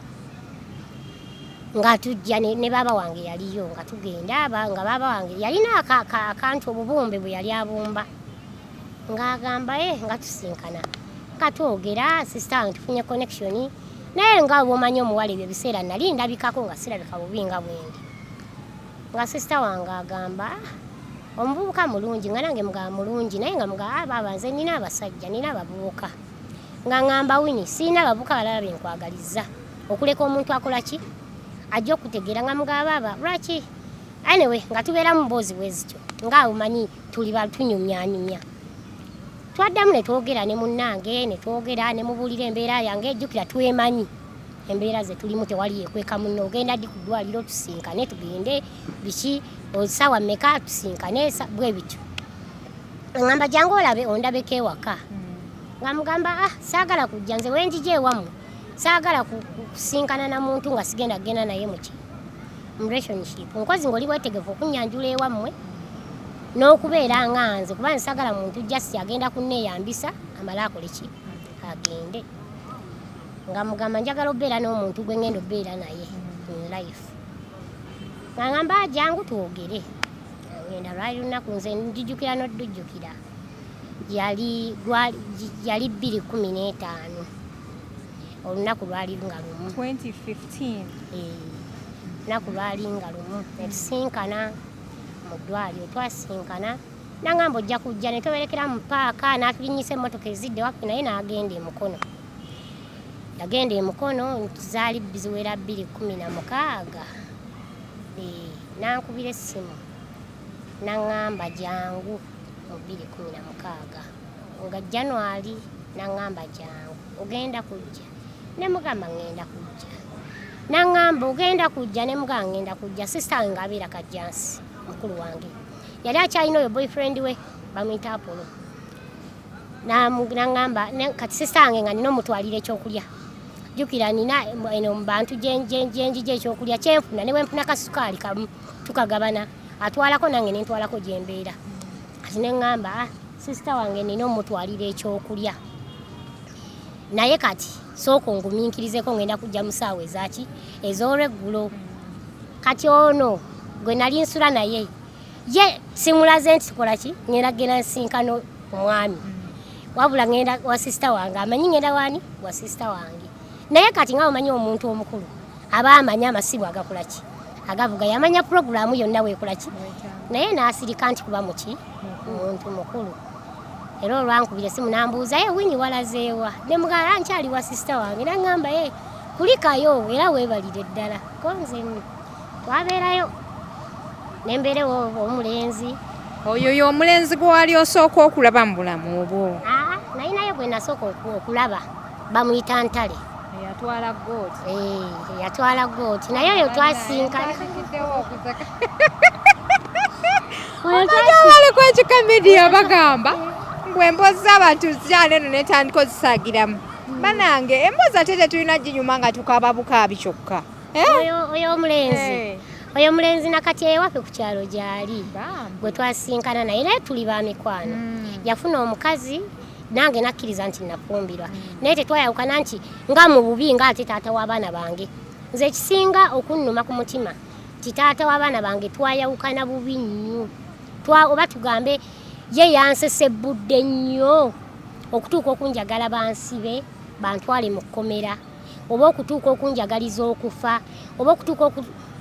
Nga tujja ne baaba wange yaliyo, nga tugenda nga baaba wange yalina akantu, obubumbe bwe yali abumba, ng'agamba e nga tusinkana, nga twogera, sister wange tufunye connection. Naye nga bw'omanyi omuwala, ebyo ebiseera nali ndabikako nga sirabika bubi nga bwendi. Nga sister wange agamba, "Ah, omuvubuka mulungi," nga nange mugamba mulungi, naye nga mugamba, "Ah, baaba, nze nina abasajja, nina abavubuka." Nga ŋŋamba, "Winnie, sirina abavubuka balala benkwagaliza okuleka omuntu akola ki ajja okutegeera." Nga mugamba, "Baaba, lwaki?" Anyway, nga tubeera mu mboozi bwe zityo, nga omanyi tuli tunyumyanyumya. Twaddamu ne twogera ne munnange, ne twogera, ne mubuulira embeera yange. Ejjukira twemanyi embeera ze tulimu, tewali yekweka munno. Ogenda ddi ku ddwaliro tusinkane, tugende, biki, osaawa mmeka tusinkane, bwe bityo. Ŋŋamba, "Jangu olabe, ondabeko ewaka." Nga mugamba, "Ah, saagala kujja, nze wenjija ewammwe saagala kusinkana na muntu nga sigenda kugenda naye muki mu relationship. Nkozi ng'oli wetegefu okunyanjula ewammwe n'okubeera nga nze, kuba nsaagala muntu just agenda kunneeyambisa amale akole ki, agende." Nga mugamba, "Njagala obeera n'omuntu gwe ngenda obeera naye in life." Nga ngamba, "Ah, jangu twogere." Ngenda, lwali lunaku nze njijjukira n'oddujjukira, yali 2015, olunaku lwali nga lumu. 2015? Eh, olunaku lwali nga lumu, netusinkana mu ddwaliro. Twasinkana, nangamba ojja kujja, ne tuberekera mu paaka, n'atulinnyisa emmotoka ezidde waffe, naye n'agenda emukono. Yagenda emukono, zaali ziwera 2016. Eh, n'ankubira essimu n'aŋŋamba jangu mu 2016, nga January, n'aŋŋamba jangu, ogenda kujja? Ne mugamba ŋŋenda kujja. Naŋŋamba ogenda kujja, ne mugamba ngenda kujja. Sister wange ng'abeera Kajjansi, mukulu wange yali akyalina oyo boyfriend we bamuyita Apollo. Naŋŋamba kati sister wange nga nina omutwalira ekyokulya, jjukira nina eno mu bantu gyenjija ekyokulya kyenfuna, ne bwenfuna kasukaali kamu tukagabana, atwalako nange nentwalako gyembeera. Kati neŋŋamba, ah, sister wange nina omutwalira ekyokulya, naye kati sooka ongumiikirizeko, ngenda kujja mu ssaawa ezaki ez'olweggulo. Kati ono gwe nali nsula naye ye simulaze nti tukola ki, ngenda genda nsinkano omwami, wabula ngenda wa sister wange, amanyi ngenda wani wa sister wange. Naye kati nga omanyi omuntu omukulu aba amanyi amasibu agakola ki agavuga, yamanya puroguramu yonna weekola ki, naye n'asirika nti kuba muki muntu mukulu. Era olwankubira esimu nambuuza, ye Winnie walazeewa? Ne mugamba nkyali wa sister wange. Naŋŋamba, ye kulikayo era weebalire ddala. Ko nze twabeerayo nembeerewo omulenzi. Oyo y'omulenzi gwe wali osooka okulaba mu bulamu bwo? Aa, naye naye gwe nasooka okulaba bamuyita Ntale. Yatwala gooti. Eh, yatwala gooti, naye oyo twasinkana. Oyo Bali ku HK Media bagamba ngu emboozi z'abantu zijana eno netandika ozisaagiramu. Banange, emboozi ate tetulina ginyuma nga tukaaba bukaabi kyokka. Eh? Oyo omulenzi, oyo omulenzi nakati ewaffe ku kyalo gyali gwe twasinkana naye, naye tuli ba mikwano. Yafuna omukazi nange nakkiriza nti nafumbirwa, naye tetwayawukana nti nga mu bubi, ng'ate taata w'abaana bange. Nze ekisinga okunnuma ku mutima nti taata w'abaana bange twayawukana bubi nnyo. Oba tugambe ye yansesebbudde nnyo okutuuka okunjagala bansibe bantwale mu kkomera, oba okutuuka okunjagaliza okufa, oba okutuuka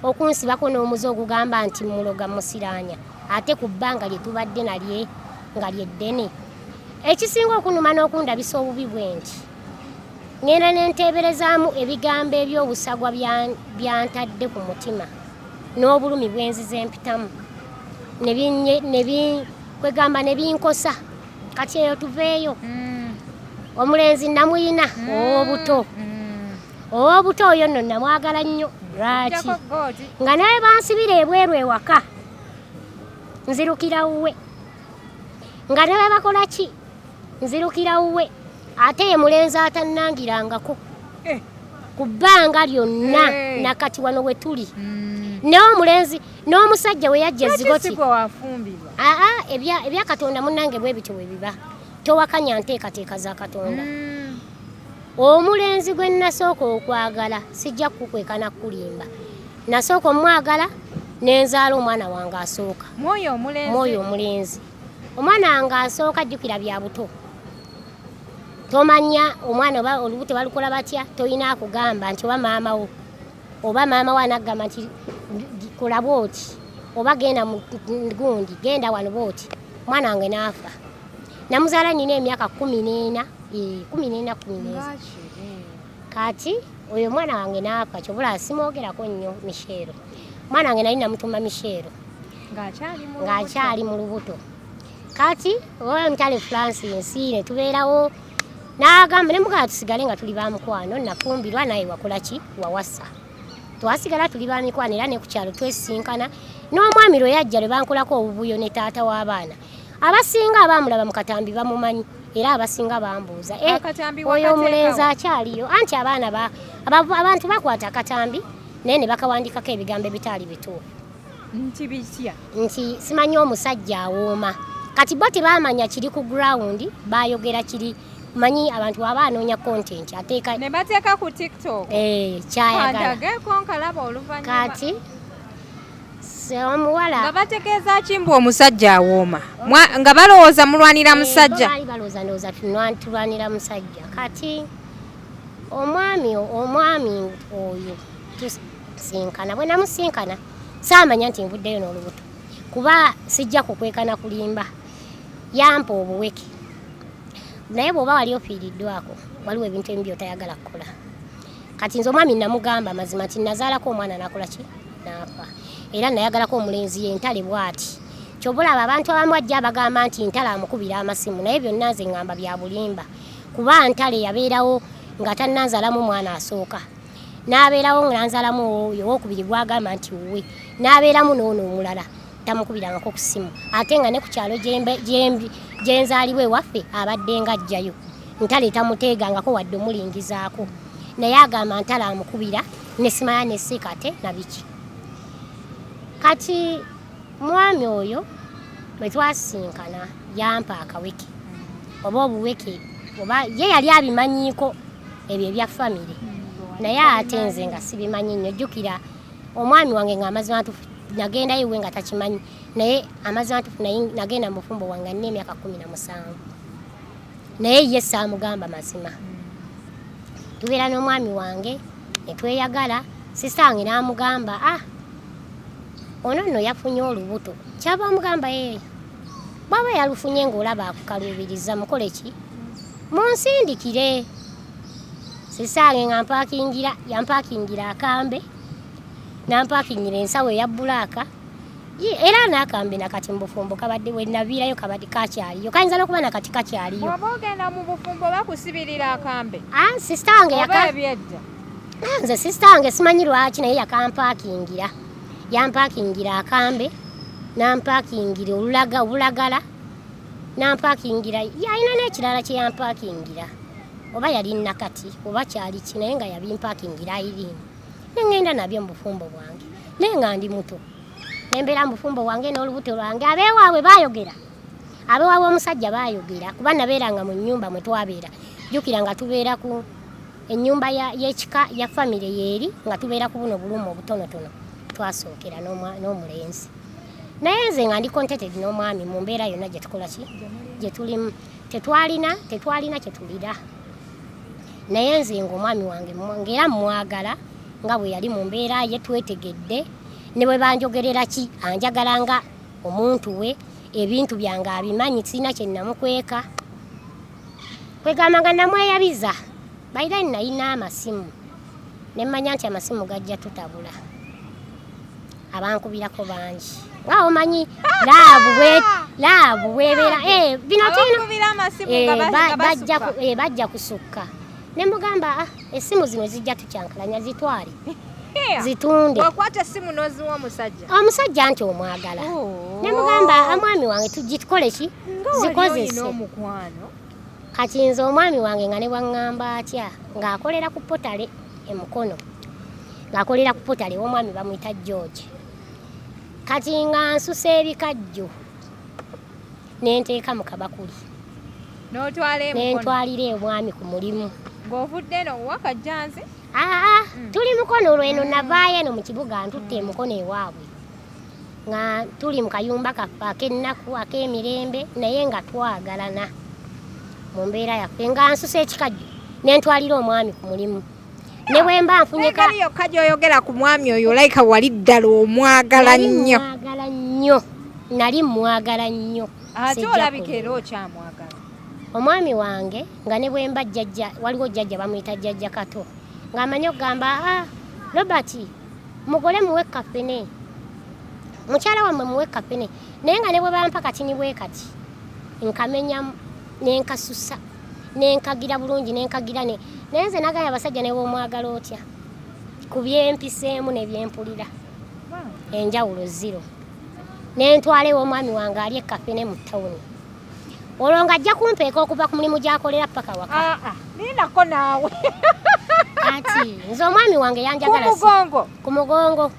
okunsibako n'omuze ogugamba nti muloga musiraanya, ate ku bbanga lye tubadde nalye nga lyeddene. Ekisinga okunuma n'okundabisa obubi bwe nti ŋŋenda ne nteeberezaamu ebigambo eby'obusagwa byantadde ku mutima n'obulumi bwenzize mpitamu kwegamba ne binkosa. Kati eyo tuveeyo. Omulenzi namuyina ow'obuto, ow'obuto oyo nno namwagala nnyo. Lwaki? Nga naye bansibira ebweru ewaka nzirukira wuwe, nga ne bwe bakola ki nzirukira wuwe, ate ye mulenzi atannangirangako ku bbanga lyonna. Nakati wano we tuli naye omulenzi n'omusajja we yajja ezigoti. Gwe wafumbirwa? Aa, ebya Katonda munnange bwe bityo bwe biba, towakanya nteekateeka za Katonda. Omulenzi gwe nasooka okwagala, sijja kukweka na kulimba, nasooka omwagala nenzaala omwana wange asooka. Mwoyo omulenzi? Mwoyo omulenzi, omwana wange asooka. Jjukira bya buto, tomanya omwana oba olubuto balukola batya, toyina akugamba nti oba maama wo, oba maama wo anagamba nti kola bwoti oba genda mu gundi, genda wano bwoti. Omwana wange n'afa, namuzaala nina emyaka 14, 14, 14. Kati oyo omwana wange n'afa, kyobula simwogerako nnyo. Michelle, omwana wange nali namutuma Michelle. Ng'akyali mu lubuto. Kati oyo Ntale Francis ne tubeerawo, n'agamba ne mugamba tusigale nga tuli ba mukwano, nafumbirwa naye wakola ki wawasa. Twasigala tuli ba mikwano, era ne ku kyalo twesisinkana. N'omwami lwe yajja lwe bankolako obuvuyo ne taata w'abaana, abasinga abaamulaba mu katambi bamumanyi, era abasinga bambuuza, "Eh, oyo omulenzi akyaliyo?" Anti abaana abantu bakwata akatambi naye ne bakawandikako ebigambo ebitaali bituufu. Nti bitya? Nti simanyi omusajja awooma. Kati bo tebamanya kiri ku ground, bayogera kiri manyi abantu aba anoonya content ateeka ne bateeka ku TikTok. Eh, kyayagala. Kandageko nkalaba oluvannyuma. Kati omuwala nga bategeeza ki mbu omusajja awooma? Nga balowooza mulwanira musajja? Baali balowooza, ndowooza tulwanira musajja. Kati omwami oyo tusinkana, bwe namusinkana saamanya nti nvuddeyo n'olubuto, kuba sijja kukwekana kulimba, yampa obuweke. Naye bw'oba wali ofiiriddwako, waliwo ebintu ebimu by'otayagala kukola. Kati nze omwami namugamba amazima nti nazaalako omwana nakola ki n'afa, era nayagalako omulenzi ye Ntale bw'ati. Kyova olaba abantu abamu ajja abagamba nti Ntale amukubira amasimu, naye byonna nze ŋŋamba bya bulimba, kuba Ntale yabeerawo nga tannanzaalamu mwana asooka. N'abeerawo nga nanzalamu oyo owokubiri gwagamba nti wuwe, n'abeeramu n'ono omulala tamukubirangako ku ssimu, ate nga ne ku kyalo gyenzaalibwa ewaffe abadde nga ajjayo. Ntale tamuteegangako wadde omulingizaako, naye agamba Ntale amukubira nesimaya nesikate na biki. Kati mwami oyo bwe twasisinkana yampa akaweke oba obuweke, oba ye yali abimanyiiko ebyo ebya famire, naye ate nze nga sibimanyi nnyo. Jjukira omwami wange nga amazima ntufu nagendayo ewe nga takimanyi, naye amazima ntufu nagenda mu bufumbo bwange nina emyaka 17, naye ye saamugamba mazima. Tubeera n'omwami wange ne tweyagala, sisita wange n'amugamba, ah, ono nno yafunye olubuto. Kyava amugamba, ee, bw'aba yalufunye ng'olaba akukaluubiriza, mukole ki? Munsindikire. Sisita wange nga mpakingira, yampakingira akambe, nampakingira ensawo eya bbulaaka, era n'akambe nakati mu bufumbo kabadde we naviirayo kabadde kakyaliyo, kayinza n'okuba nakati kakyaliyo. Bw'oba ogenda mu bufumbo bakusibirira akambe? Ah, sisita wange Oba ebyedda? Ah, nze sisita wange simanyi lwaki, naye yakampakingira, yampakingira akambe, nampakingira olulaga obulagala, nampakingira yalina n'ekirala kye yampakingira, oba yali nakati oba kyali ki, naye nga yabimpakingira Irene, ne ŋŋenda nabyo mu bufumbo bwange, naye nga ndi muto. Ne mbeera mu bufumbo bwange n'olubuto lwange. Abeewaabwe baayogera, abeewaabwe omusajja baayogera, kuba nabeeranga mu nnyumba mwe twabeera. Jjukira nga tubeera ku ennyumba y'ekika ya famire yeeri, nga tubeera ku buno bulumu obutonotono twasookera n'omulenzi. Naye nze nga ndi contented n'omwami mu mbeera yonna gye tukola ki gye tulimu, tetwalina kye tulira. Naye nze ng'omwami wange ng'era mmwagala nga bwe yali mu mbeera ye, twetegedde ne bwe banjogerera ki, anjagala nga omuntu we, ebintu byange abimanyi, sirina kye namukweka. Kwegamba nga namweyabiza, by then nalina amasimu, ne mmanya nti amasimu gajja tutabula, abankubirako bangi, nga omanyi love bwebeera bino tulina Abakubira amasimu nga basukka. Bajja kusukka. Ne mugamba, ah, essimu zino zijja tukyankalanya, zitwale zitunde. Wakwata essimu n'oziwa omusajja? Omusajja nti omwagala. Oh. Ne mugamba, omwami wange tugikole ki, Nga wali zikozese. olina omukwano. Kati nze omwami wange nga ne bwaŋŋamba atya, ng'akolera ku potale emukono, ng'akolera ku potale, omwami bamuyita George. Kati nga nsusa ebikajjo nenteeka mu kabakuli. N'otwala emukono. Nentwalira omwami ku mulimu. Ng'ovudde eno wakajjanzi? Aa, tuli mukono lweno, navaayo eno mu kibuga ntutte emukono ewaabwe, nga tuli mu kayumba kaffe ak'ennaku ak'emirembe, naye nga twagalana mu mbeera yaffe. Nga nsusa ekikajjo nentwalira omwami ku mulimu, ne bwe mba nfunyeka. Engeri yokka gy'oyogera ku mwami oyo, olayika wali ddala omwagala Nali nnyo. mwagala nnyo, nali mwagala nnyo. Ate Sijja olabika kulimba. era okyamwagala. Omwami wange nga ne bwe mba jjajja, waliwo jjajja bamuyita jjajja Kato, ng'amanyi okugamba, ah, Robert mugole muwe kafene, mukyala wammwe muwe kafene, naye nga ne bwe bampa katini bwe kati nkamenya nenkasusa nenkagira bulungi nenkagira ne, naye nze nagaya abasajja ne bw'omwagala otya, ku byempiseemu ne byempulira enjawulo zero. Nentwala ew'omwami wange ali ekafene mu tawuni, olwo ng'ajja kumpeeka okuva ku mulimu gy'akolera paka waka. Ah, ah, lindako naawe. Kati nze omwami wange Ku yanjagala mugongo? Ku mugongo.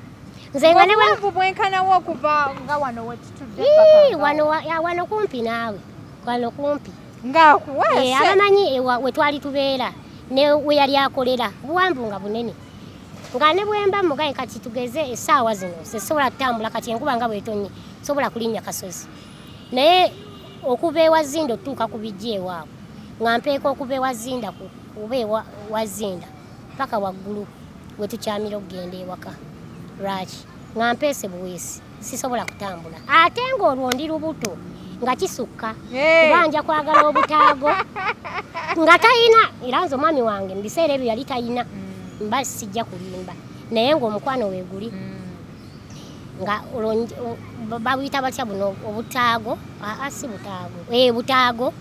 Nze nga ne bwe Obuwanvu bwenkanawo okuva nga wano wetutudde Ii, paka nga wano wano kumpi naawe, wano kumpi. Ng'akuweese. Abamanyi ewa we twali tubeera ne we yali akolera, buwanvu nga bunene, nga ne bwemba mugaye kati tugeze essaawa zino sesobola kutambula, kati enkuba nga bwetonnye sobola kulinnya kasozi, naye okuva ewa Zinda otutuuka ku bijja ewaabwe nga mpeeka okuva ewa Zinda kuba ewa Wazinda paka waggulu we tukyamira okugenda ewaka. Lwaki nga mpeese buweesi, sisobola kutambula, ate ng'olwo ndi lubuto nga kisukka, kuba nja kwagala obutaago nga talina. Era nze omwami wange mu biseera ebyo yali talina, mba sijja kulimba, naye ng'omukwano weeguli nga olwo babuyita batya buno obutaago? Aa, si butaago, butaago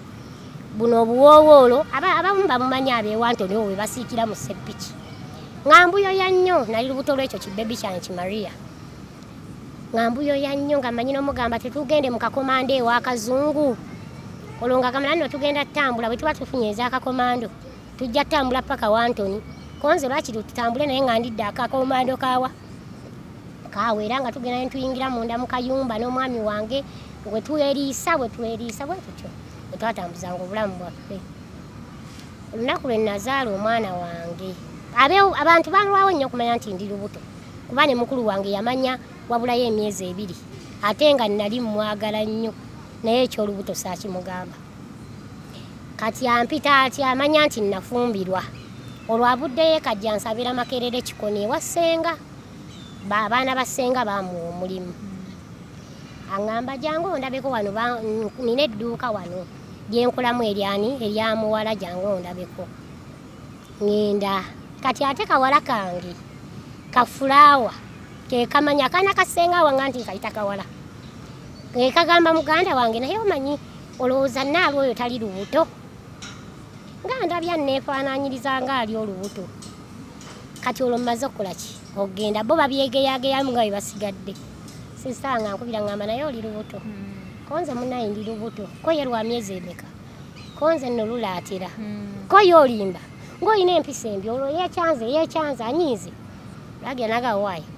buno obuwoowoolo, abamu bamumanyi abeewantoni obwo bwe basiikira mu seppiki. Nga mbuyoya nnyo, nali lubuto lw'ekyo kibebi kyange ki Maria. Nga mbuyoya nnyo, nga mmanyi n'omugamba tetugende mu kakomando ew'akazungu. Olwo nga gamba nno tugenda ttambula, bwe tuba tufunye ez'akakomando tujja ttambula paka Wantoni. Konze lwakiri tutambule, naye nga ndidde akakomando kaawa kaawa. Era nga tugenda ne tuyingira munda mu kayumba n'omwami wange, bwe tweriisa bwe tweriisa bwe tutyo bwe twatambuzanga obulamu bwaffe. Olunaku lwe nazaala omwana wange, abantu balwawo nnyo okumanya nti ndi lubuto, kuba ne mukulu wange yamanya wabulayo emyezi 2, ate nga nali mmwagala nnyo, naye ekyolubuto saakimugamba. Kati ampita ati amanya nti nafumbirwa. Olwo avuddeyo kajja nsabira Makerere Kikoni ewa ssenga, abaana ba ssenga baamuwa omulimu. Aŋŋamba jangu ondabeko wano, nina edduuka wano lyenkolamu eryani erya muwala, jangu ondabeko. Ŋŋenda. Kati ate kawala kange kafulaawa ke kamanya akaana ka ssenga wange nti nkayita kawala. Ke kagamba muganda wange, naye omanyi olowooza nnaali oyo tali lubuto? Nga ndabya nneefaanaanyiriza ng'ali olubuto. Kati olwo mmaze okukola ki? Okugenda. Bo babyegeyageyamu nga bwe basigadde. Sisita nga nkubira ŋŋamba naye oli lubuto. Ko nze munnaye ndi lubuto. Ko ye lwa myezi emeka? Ko nze nno lulaatira. Ko ye olimba. Ng'olina empisa embi, olwo yeekyanze yeekyanze anyiize. Lwagira n'agamba waayi.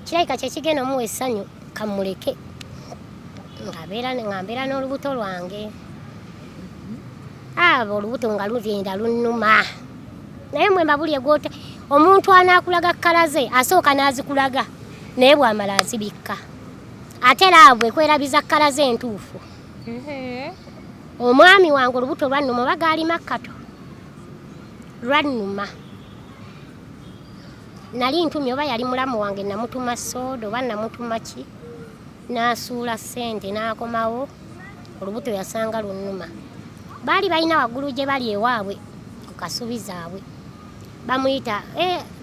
Kirabika kye kigenda omuwa essanyu, kammuleke. Nga mbeera n'olubuto lwange. Abo olubuto nga lugenda lunnuma. Naye mwe mbabulye gwote omuntu anaakulaga kkala ze asooka n'azikulaga, naye bw'amala azibikka. Ate laavu ekwerabiza kkala ze entuufu. Omwami wange olubuto lwannuma, oba gaali makkato, lwannuma. Nali ntumye oba yali mulamu wange, namutuma sooda oba namutuma ki, n'asuula ssente n'akomawo, olubuto yasanga lunnuma. Baali balina waggulu gye bali ewaabwe ku kasubi zaabwe. Bamuyita,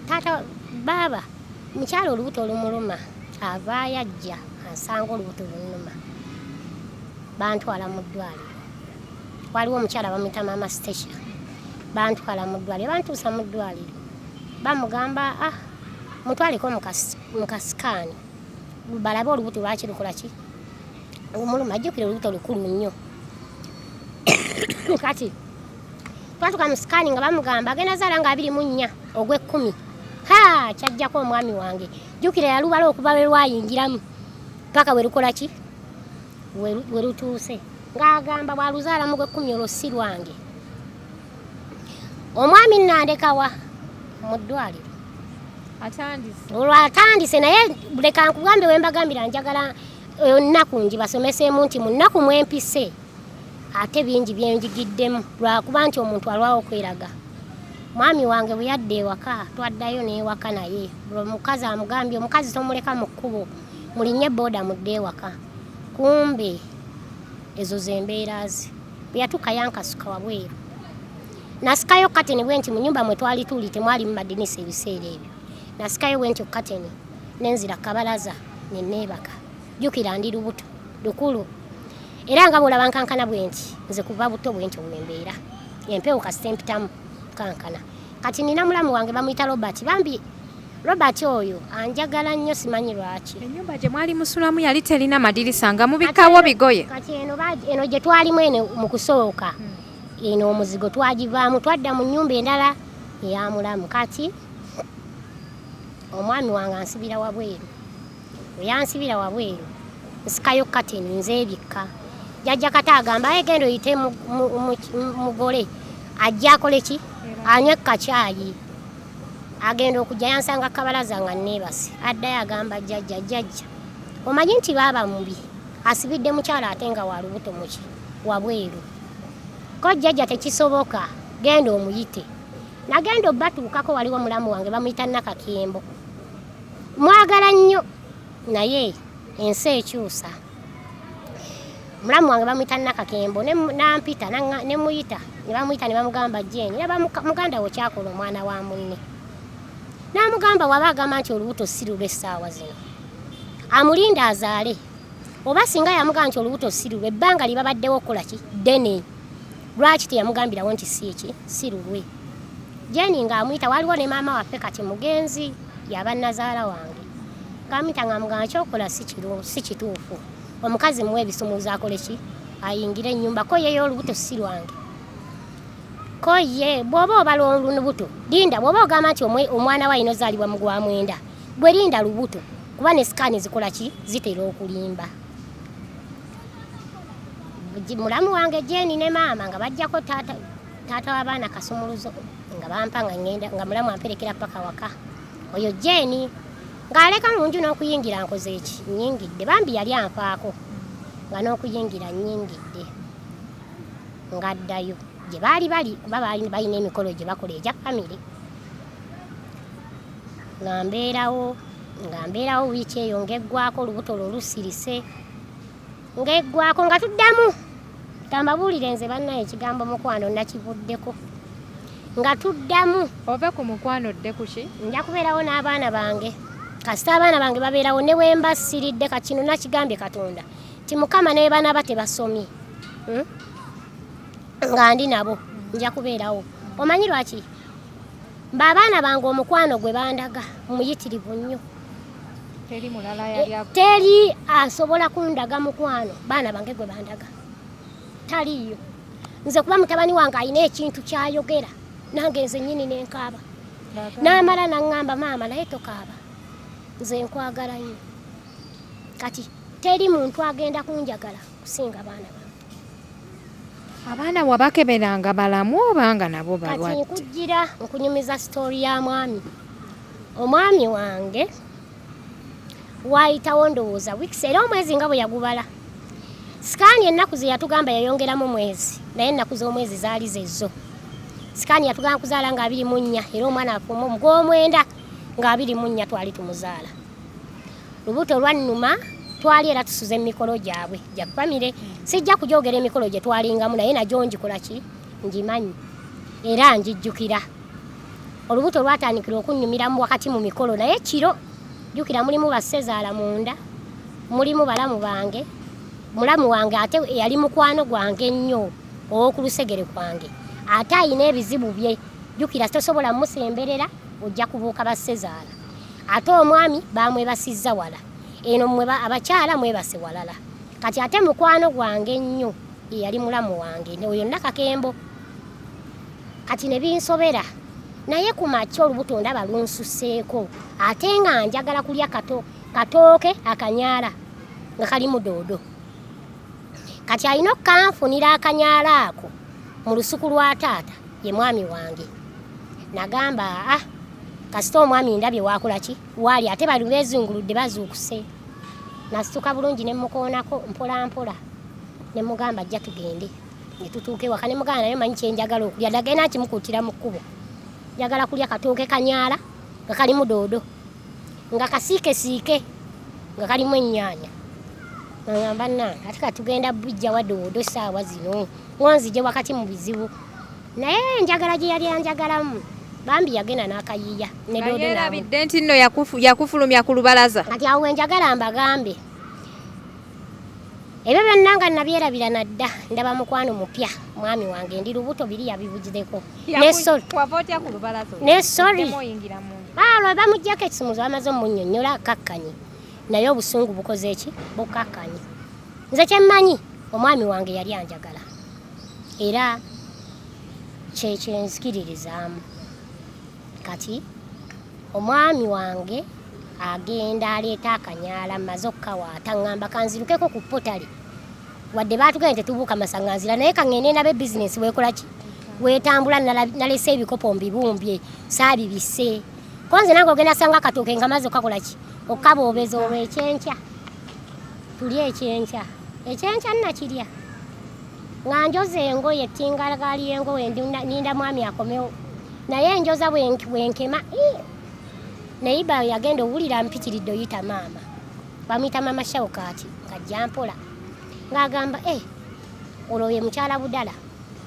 taata baaba mukyala olubuto lumuluma, avaayo ajja ansanga olubuto lunnuma. Bantwala mu ddwaliro. Waliwo omukyala bamuyita Maama Stacia. Bantwala mu ddwaliro, bantuusa mu ddwaliro. Bamugamba mutwaleko mu kasikaani balabe olubuto lwaki lukola ki? Lumuluma. Jjukira olubuto lukulu nnyo. Kati twatuuka mu sikaani nga bamugamba agenda zaala nga 24 ogw'ekkumi. Ha, kyajjako omwami wange. Jjukira yalubala okuva lwe lwayingiramu paka we lukola ki? We lutuuse. Ng'agamba bw'aluzaala mu gw'ekkumi olwo si lwange. Omwami nnandekawa mu ddwaliro. Atandise. Olwo atandise, naye leka nkugambe we mbagambira njagala ennaku ngibasomeseemu nti mu nnaku mwempise ate bingi byenjigiddemu, lwakuba nti omuntu alwawo okweraga. Mwami wange bwe yadda ewaka, twaddayo n'ewaka, naye omukazi amugambye omukazi tomuleka mu kkubo, mulinnye booda mudde ewaka. Kumbe ezo z'embeera ze. Bwe yatuuka yankasuka wabweru. Nasikayo kateni bwe nti mu nnyumba mwe twali tuli temwalimu madinisa ebiseera ebyo. Nasikayo bwe ntyo kateni ne nzira kabalaza ne neebaka. Jjukira ndi lubuto lukulu. Era nga bw'olaba nkankana bwe nti, nze kuva buto bwe ntyo bwe mbeera. Empewo kasita empitamu nkankana. Kati nina mulamu wange bamuyita Robert. Bambi Robert oyo anjagala nnyo simanyi lwaki. Ennyumba gye mwali musulamu yali terina madirisa, nga mubikkawo bigoye. Kati eno gye twalimu eno mu kusooka, eno omuzigo twagivaamu twadda mu nnyumba endala eya mulamu. Kati omwami wange ansibira wabweru. Bwe yansibira wabweru nsikayo kateni nzeebikka. Jjajja Kato agamba aye genda oyite mugole ajje akole ki? Anywe kacaayi. Agenda okujja yansanga kabalaza nga nneebase. Addayo agamba jjajja, jjajja omanyi nti baaba mubi asibidde mukyala ate nga wa lubuto muki wabweru. Ko jjajja tekisoboka, genda omuyite. Nagenda obbatuukako, waliwo mulamu wange bamuyita Nakakembo. Mwagala nnyo naye ensi ekyusa. Mulamu wange bamuyita Nakakembo nampita ne muyita ne bamuyita ne bamugamba Jane yaba muganda wo kyakola omwana wa munne. N'amugamba waba agamba nti olubuto si lulwe essaawa zino, amulinda azaale. Oba singa yamugamba nti olubuto si lulwe, ebbanga lye babaddewo okukola ki ddene, lwaki teyamugambirawo nti si eki si lulwe? Jeni ng'amuyita, waliwo ne maama waffe kati mugenzi, yaba nazaala wange, ng'amuyita ng'amugamba kyokola si kituufu, omukazi muwe ebisumuuzo akole ki, ayingire ennyumba. Ko yeyo olubuto si lwange. Ko ye bw'oba obala olubuto linda, bw'oba ogamba nti omwana we alina ozaalibwa mu gwa 9, gwe linda lubuto, kuba ne sikaani zikola ki, zitera okulimba. Mulamu wange Jeni ne maama nga bajjako taata w'abaana kasumuluzo, nga bampa nga ngenda, nga mulamu amperekera paka waka. Oyo Jeni ng'aleka mu nju n'okuyingira nkoze eki, nnyingidde. Bambi yali anfaako nga n'okuyingira nnyingidde, ng'addayo gye baali bali, kuba baali balina emikolo gye bakola egya famire. Nga mbeerawo wiiki eyo ng'eggwako, olubuto olwo lusirise ng'eggwako, nga tuddamu. Kambabuulire nze bannaye ekigambo mukwano nakivuddeko. Nga tuddamu. Ove ku mukwano odde ku ki? Nja kubeerawo n'abaana bange. Kasita abaana bange babeerawo ne bwe mba siridde, kati kino nakigambye Katonda nti Mukama ne banaaba tebasomye, Nga ndi nabo nja kubeerawo. Omanyi lwaki? Mba abaana bange omukwano gwe bandaga muyitirivu nnyo. Teri mulala yali Teri asobola kundaga mukwano baana bange gwe bandaga. Taliiyo. Nze kuba mutabani wange alina ekintu ky'ayogera, nange nze nnyini ne nkaaba. N'amala n'aŋŋamba, maama naye tokaaba, nze nkwagala nnyo. Kati teri muntu agenda kunjagala kusinga baana bange. Abaana wabakeberanga balamu obanga nabo Kati balwadde? nkujjira nkunyumiza sitori ya mwami. Omwami wange waayitawo ndowooza weeks, era omwezi nga bwe yagubala. Sikaani ennaku ze yatugamba yayongeramu mwezi, naye ennaku z'omwezi zaali zezzo. Sikaani yatugamba kuzaala nga 24, era omwana afuume mu gw'omwenda nga 24 twali tumuzaala. Lubuto lwannuma, twali era tusuze emikolo gyabwe gya famire. Sijja kugyogera emikolo gye twalingamu, naye nagyo ngikola ki, ngimanyi era ngijjukira. Olubuto lwatandikira okunnyumiramu wakati mu mikolo, naye kiro jjukira mulimu bassezaala munda, mulimu balamu bange, mulamu wange ate eyali mukwano gwange ennyo ow'oku lusegere kwange, ate ayina ebizibu bye. Jjukira tosobola musemberera, ojja kubuuka bassezaala. Ate omwami bamwebasizza wala, eno mmwe abakyala mwebase walala. Kati ate mukwano gwange ennyo eyali mulamu wange oyo Nakakembo. Kati ne binsobera, naye ku makya olubuto ndaba lunsuseeko, ate nga njagala kulya katooke akanyaala nga kalimu doodo. Kati alina okkanfunira akanyaala ako mu lusuku lwa taata, ye mwami wange. Nagamba, kasita omwami ndabye waakola ki, waali ate bali beezunguludde bazuukuse. Nasituka bulungi ne mukoonako mpola mpola, ne mugamba ajja tugende. Ne tutuuka ewaka ne mugamba naye manyi kye njagala okulya, nagenda nkimukuutira mu kkubo. Njagala kulya katooke kanyaala nga kalimu doodo, nga kasiikesiike, nga kalimu ennyaanya. Ngamba nnange ate kati tugenda bijja wa doodo ssaawa zino, ngonzije wakati mu bizibu. Naye njagala gye yali anjagalamu, bambi yagenda n'akayiiya ne doodo n'amu. Yeerabidde nti nno yakufulumya ku lubalaza. Kati awo we njagala mbagambe, ebyo byonna nga nabyerabira nadda, ndaba mukwano mupya, mwami wange ndi lubuto biri yabivugireko. Ne sorry. Wava otya ku lubalaza? Ne sorry. Oddemu oyingira mu nju. Lwe bamuggyako ekisumuzo bamaze omunnyonnyola akakkanye, naye obusungu bukoze ki? Bukakkanye. Nze kye mmanyi, omwami wange yali anjagala, era kye kyenzikiririzaamu. Kati omwami wange agenda aleeta akanyaala, mmaze okukawaata, ŋŋamba kanzirukeko ku potale. Wadde baatugambye tetubuuka masaŋŋanzira, naye kaŋŋende ndabe bizinensi weekola ki, weetambula. Nalese ebikopo mbibumbye, saabibisse. Ko nze nange ogenda sanga akatooke nga maze okukakola ki, okukaboobeza olwo ekyenkya. Tulye ekyenkya. Ekyenkya nnakirya nga njoza engoye, ettingagaali y'engoye, ninda mwami akomewo, naye enjoza bwenkema. Naye ba yagenda owulira mpitiridde oyita maama, bamuyita maama Shawukaati, ng'ajja mpola ng'agamba, olwo ye mukyala Budala,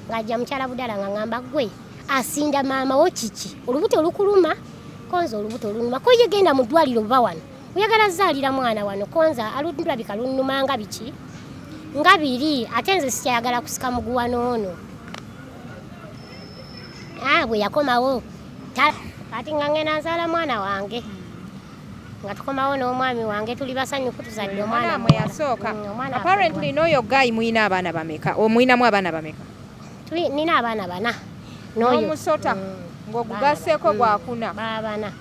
ng'ajja mukyala Budala nga ngamba gwe asinda maama wo kiki, olubuto olukuluma? Konza olubuto olunuma. Ko ye genda mu ddwaliro, buba wano oyagala zaalira mwana wano. Konza alulabika lunnuma nga biki nga biri, ate nze sikyayagala kusika muguwa n'ono. Bwe yakomawo Kati nga ngenda nzaala mwana wange, nga tukomawo n'omwami wange, tuli basanyufu, tuzadde omwana. Omwana mwe yasooka. Omwana. Apparently n'oyo guy muyina abaana bameka? Omuyinamu abaana bameka? Nina abaana bana n'oyo. N'omusota ng'ogugasseeko gwakuna. Baabana.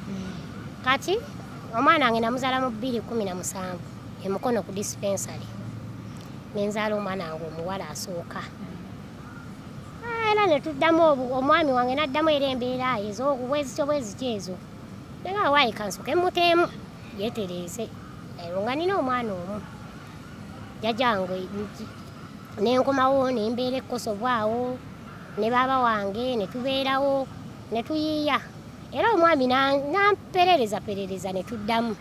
Kati omwana wange namuzaala mu 2017 emukono ku dispensary, nenzaala omwana wange omuwala asooka. Era netuddamu omwami wange naddamu era embeera ez'obwezityo bwezityo ezo, naye waayi kansooke muteemu yeetereeze. Olwo nga nina omwana omu, jjajjange nenkomawo nembeera ekkosobwawo ne baaba wange, ne tubeerawo ne tuyiiya, era omwami namperereza perereza ne tuddamu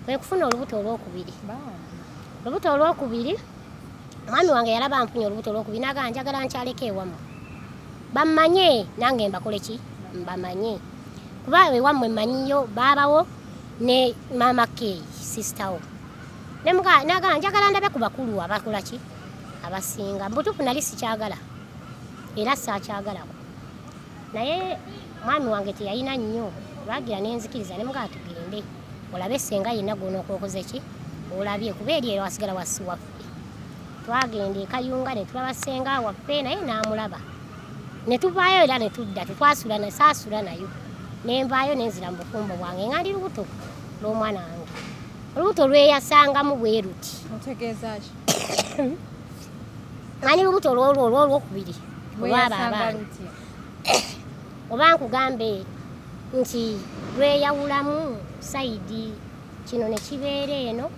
kwe kufuna olubuto olwokubiri. Olubuto olwokubiri, omwami wange yalaba nfunye olubuto olwokubiri, n'agamba njagala nkyaleko ewammwe bammanye, nange mbakole ki, mbamanye, kuba ewammwe mmanyiyo baabawo ne maama Keyi sister wo. N'agamba njagala ndabe ku bakulu abakola ki abasinga. Mu butuufu nali sikyagala era saakyagalako, naye mwami wange teyalina nnyo lwagira nenzikiriza, ne mugamba tugende olabe senga yenna gw'onookoze ki olabye, kuba eri ero wasigala wasi waffe. Twagenda e Kayunga ne tulaba senga waffe, naye n'amulaba, ne tuvaayo era ne tudda, tetwasula na saasula nayo, ne nvaayo ne nzira mu bufumbo bwange nga ndi lubuto lw'omwana wange. Olubuto lweyasangamu bwe luti. Otegeeza ki? Nga ndi lubuto olwolwo olwolwokubiri olwabo Lweyasanga abaana. lutya? Oba nkugambe nti lweyawulamu side, kino ne kibeera eno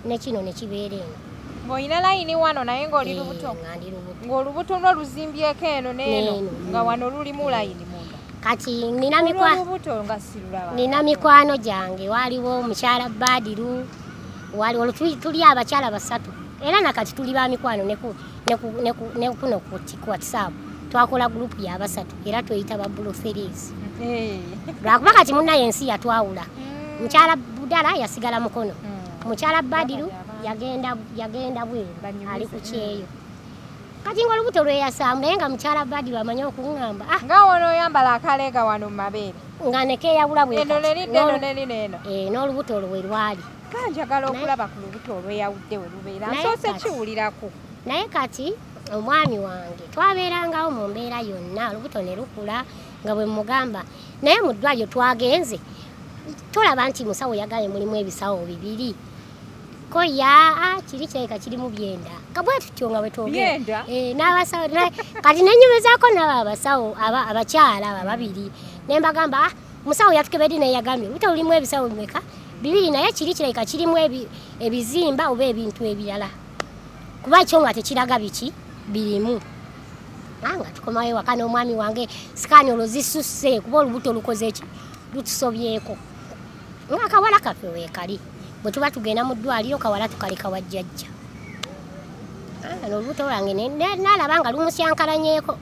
ne kino ne kibeera eno. Ng'olina layini wano naye ng'oli lubuto. Nga ndi lubuto. Ng'olubuto lwo luzimbyeko eno n'eno. N'eno. Nga wano lulimu layini munda. Kati nina mikwa Olubuto nga sirulaba. Nina mikwano gyange, waliwo omukyala Badiru, waliwo tuli abakyala basatu, era nakati tuli ba mikwano ne kuno ku WhatsApp twakola group ya basatu, era tweyita ba Blue Threes. Lwakuba kati munnaye ensi yatwawula. Mukyala Budala yasigala Mukono, mukyala Badiru yagenda bweru. Banyumize. Ali ku kyeyo. Kati nga olubuto lweyasaamu, naye nga mukyala Badiru amanyi okuŋŋamba, ah, Nga wono oyambala akaleega wano mu mabeere. Nga nekeeyawula bwe Eno kati. neridda eno nerina eno. N'olubuto olwo we lwali. Kanjagala okulaba ku lubuto olweyawudde we lubeera. Naye Nsoose kiwulirako. Naye kati omwami wange twabeerangawo mu mbeera yonna, olubuto ne lukula nga bwe mugamba, naye mu ddwaliro twagenze tolaba nti musawo yagambye mulimu ebisawo bibiri, ko ya kiri kirabika kirimu byenda, ka bwe tutyo nga bwe twogera. Byenda? N'abasawo kati nenyumizaako nabo abasawo abakyala abo ababiri, ne mbagamba, ah, musawo yatukebedde naye yagambye olubuto lulimu ebisawo bimeka? Bibiri, naye kiri kirabika kirimu ebizimba oba ebintu ebirala, kuba kyo nga tekiraga biki birimu. Nga tukomawo ewaka n'omwami wange, sikaani olwo zisusse kuba olubuto lukoze ki, lutusobyeko, nga akawala kaffe weekali, bwe tuba tugenda mu ddwaliro kawala tukaleka wa jjajja. N'olubuto lwange nalaba nga lumusyankalanyeeko,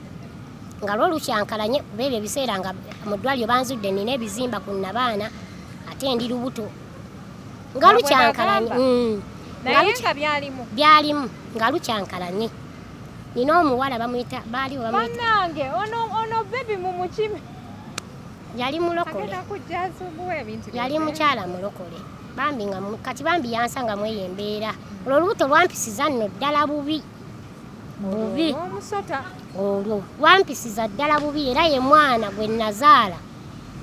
nga lwo lukyankalanye, kuba ebyo ebiseera nga mu ddwaliro banzudde nina ebizimba ku nnabaana ate ndi lubuto, nga Nga bwe lukyankalanye. bagamba. Nga Naye nga byalimu. Byalimu nga lukyankalanye. Nina omuwala bamuyita, baaliwo bamuyita Bannange, ono baby mumukime. Yali mulokole. Agenda kujja asumbuwa ebintu Yali byonna. mukyala mulokole bambi, nga kati bambi yansanga mweyo embeera. Olwo olubuto lwampisiza nno ddala bubi bubi. Omusota. Olwo lwampisiza ddala bubi, era ye mwana gwe nazaala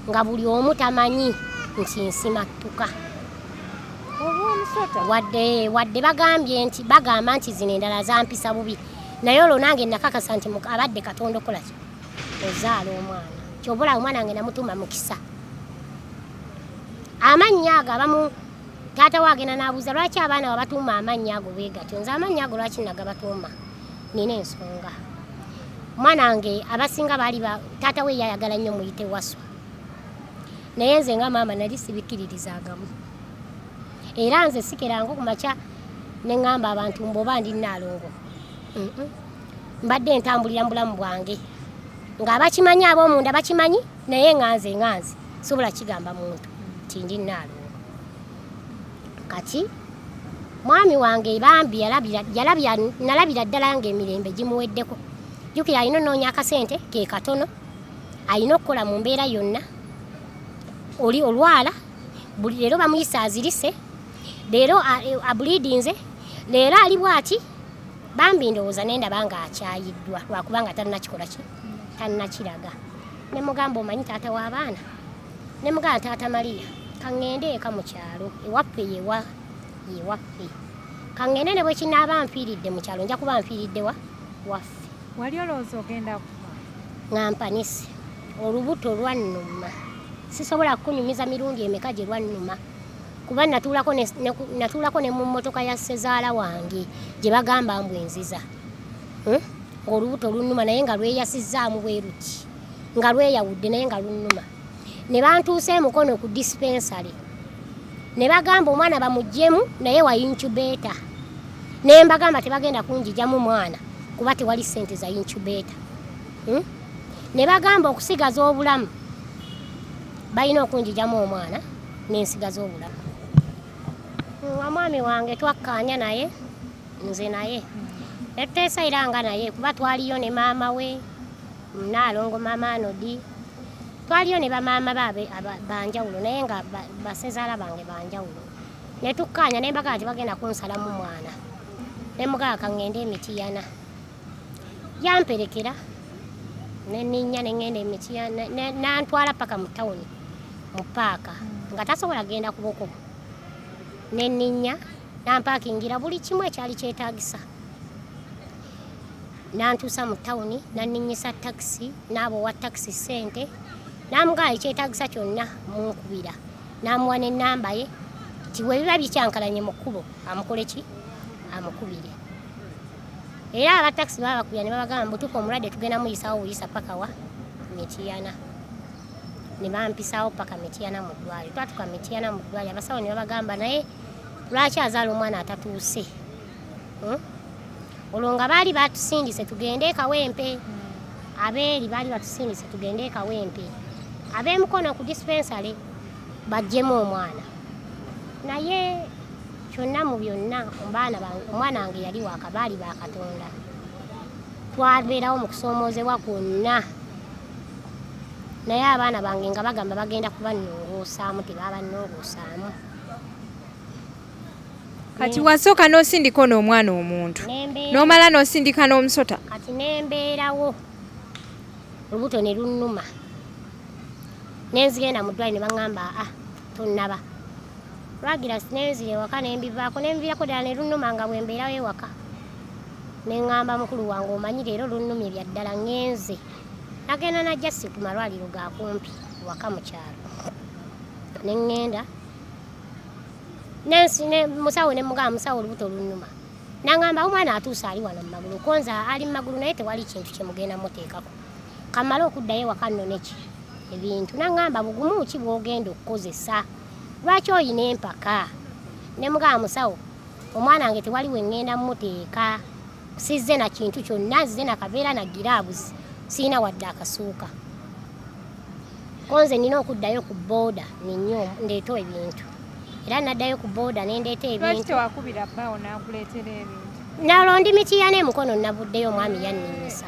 nga buli omu tamanyi nti nsimattuka. Olw'omusota. Wadde bagambye nti bagamba nti zino endala zampisa bubi, naye olwo nange nakakasa nti abadde Katonda okola ki ozaala omwana. Ky'oba olaba omwana wange namutuuma Mukisa. Amannya ago abamu taata we agenda n'abuuza lwaki abaana babatuuma amannya ago bwe gatyo. Nze amannya ago lwaki nagabatuuma, nina ensonga. Omwana wange abasinga baali taata we yayagala nnyo muyite Waswa, naye nze nga maama nali sibikkiririzangamu, era nze sikeranga ku makya ne ŋŋamba abantu mbu oba ndi Nnaalongo. Mbadde ntambulira mu bulamu bwange ng'abakimanyi ab'omunda bakimanyi, naye nga nze sobola kigamba muntu nti ndi Nnaalongo. Kati mwami wange bambi nalabira ddala ng'emirembe gimuweddeko. Jjukira alina onoonya akasente ke katono, alina okukola mu mbeera yonna. Oli olwala buli leero bamuyisa azirise, leero abulidinze, leero ali bwati. Bambi ndowooza nendaba nga akyayiddwa lwakubanga tannakikola ki, tannakiraga. Ne mugamba, omanyi taata w'abaana, ne mugamba, taata Maria, kaŋŋende eka mu kyalo ewaffe, yewa yewaffe, kaŋŋende ne bwe kinaaba nfiiridde mu kyalo, nja kuba nfiiridde wa waffe. Wali olowooza ogenda kufa? Nga mpanise. Olubuto lwannuma, sisobola kukunyumiza mirundi emeka gye lwannuma, kuba natuulako ne mu mmotoka ya ssezaala wange gye bagamba mbu enziza, Ng'olubuto lunnuma, naye nga lweyasizzaamu bwe luti, nga lweyawudde, naye nga lunnuma. Ne bantuusa emukono ku dispensary, ne bagamba omwana bamuggyemu naye wa incubator. Ne mbagamba tebagenda kunjijamu mwana kuba tewali ssente za incubator, Ne bagamba okusigaza obulamu balina okunjijamu omwana nensigaza obulamu. Omwami wange twakkaanya naye, nze naye netuteesa, era nga naye kuba twaliyo ne maama we Naalongo, maama Anodi, twaliyo ne bamaama baabe banjawulo, naye nga basezaala bange banjawulo. Netukkaanya, nembagamba nti bagenda kunsalamu mwana, nemugamba kaŋŋende emitiyana. Yamperekera neninnya neŋŋenda emitiyana, nantwala paka mu tawuni mu paaka, nga tasobola genda kuboko. Neninnya, nampakingira buli kimu ekyali kyetaagisa, nantuusa mu tawuni, naninnyisa takisi, naaba owa takisi ssente, namugamba ekyetaagisa kyonna munkubira, namuwa n'ennamba ye nti bwe biba bikyankalanye mu kkubo amukole ki, amukubire. Era aba takisi baba bakubira ne babagamba mubutuufu omulwadde tugenda muyisawo buyisa paka wa Mitiyana. Ne bampisaawo paka Mitiyana mu ddwaliro. Twatuka Mitiyana mu ddwaliro, abasawo ne babagamba, naye lwaki azaala omwana atatuuse? Olwo nga baali batusindise tugende e Kawempe, abeeri baali batusindise tugende e Kawempe, ab'emukono ku dispensary baggyemu omwana. Naye kyonna mu byonna, omwana wange yali waka, baali ba Katonda. Twabeerawo mu kusoomoozebwa kwonna, naye abaana bange nga bagamba bagenda kubannongoosaamu, tebabannongoosaamu. Kati wasooka n'osindika ono omwana omuntu, n'omala n'osindika n'omusota. Kati nembeerawo, olubuto ne lunnuma, nenzigenda mu ddwaliro ne baŋŋamba aa tonnaba. Lwagira nenzira ewaka nembivaako, nenviirako ddala ne lunnuma nga bwe mbeerawo ewaka. Ne ŋŋamba mukulu wange, omanyi leero lunnumye bya ddala, ŋŋenze. Nagenda najja si ku malwaliro ga kumpi waka mu kyalo. Ne ŋŋenda musawo ne mugamba, musawo olubuto lunnuma. Nangamba omwana atuuse ali wano mu magulu, konza ali mu magulu, naye tewali kintu kye mugenda muteekako. Kamale okuddayo ewaka nnone ki ebintu. Nangamba bugumu ki bw'ogenda okukozesa, lwaki oyina empaka? Ne mugamba musawo omwana wange tewali we ŋŋenda muteeka, sizze na kintu kyonna, nzize na kaveera na giraabuzi, sirina wadde akasuuka. Konze nina okuddayo ku booda ninyo ndeeta ebintu. Era naddayo ku booda ne ndeeta Lwaki ebintu. tewakubira bbaawo n'akuleetera ebintu? Nalwo ndi Mitiyana emukono, navuddeyo, omwami yanninyisa.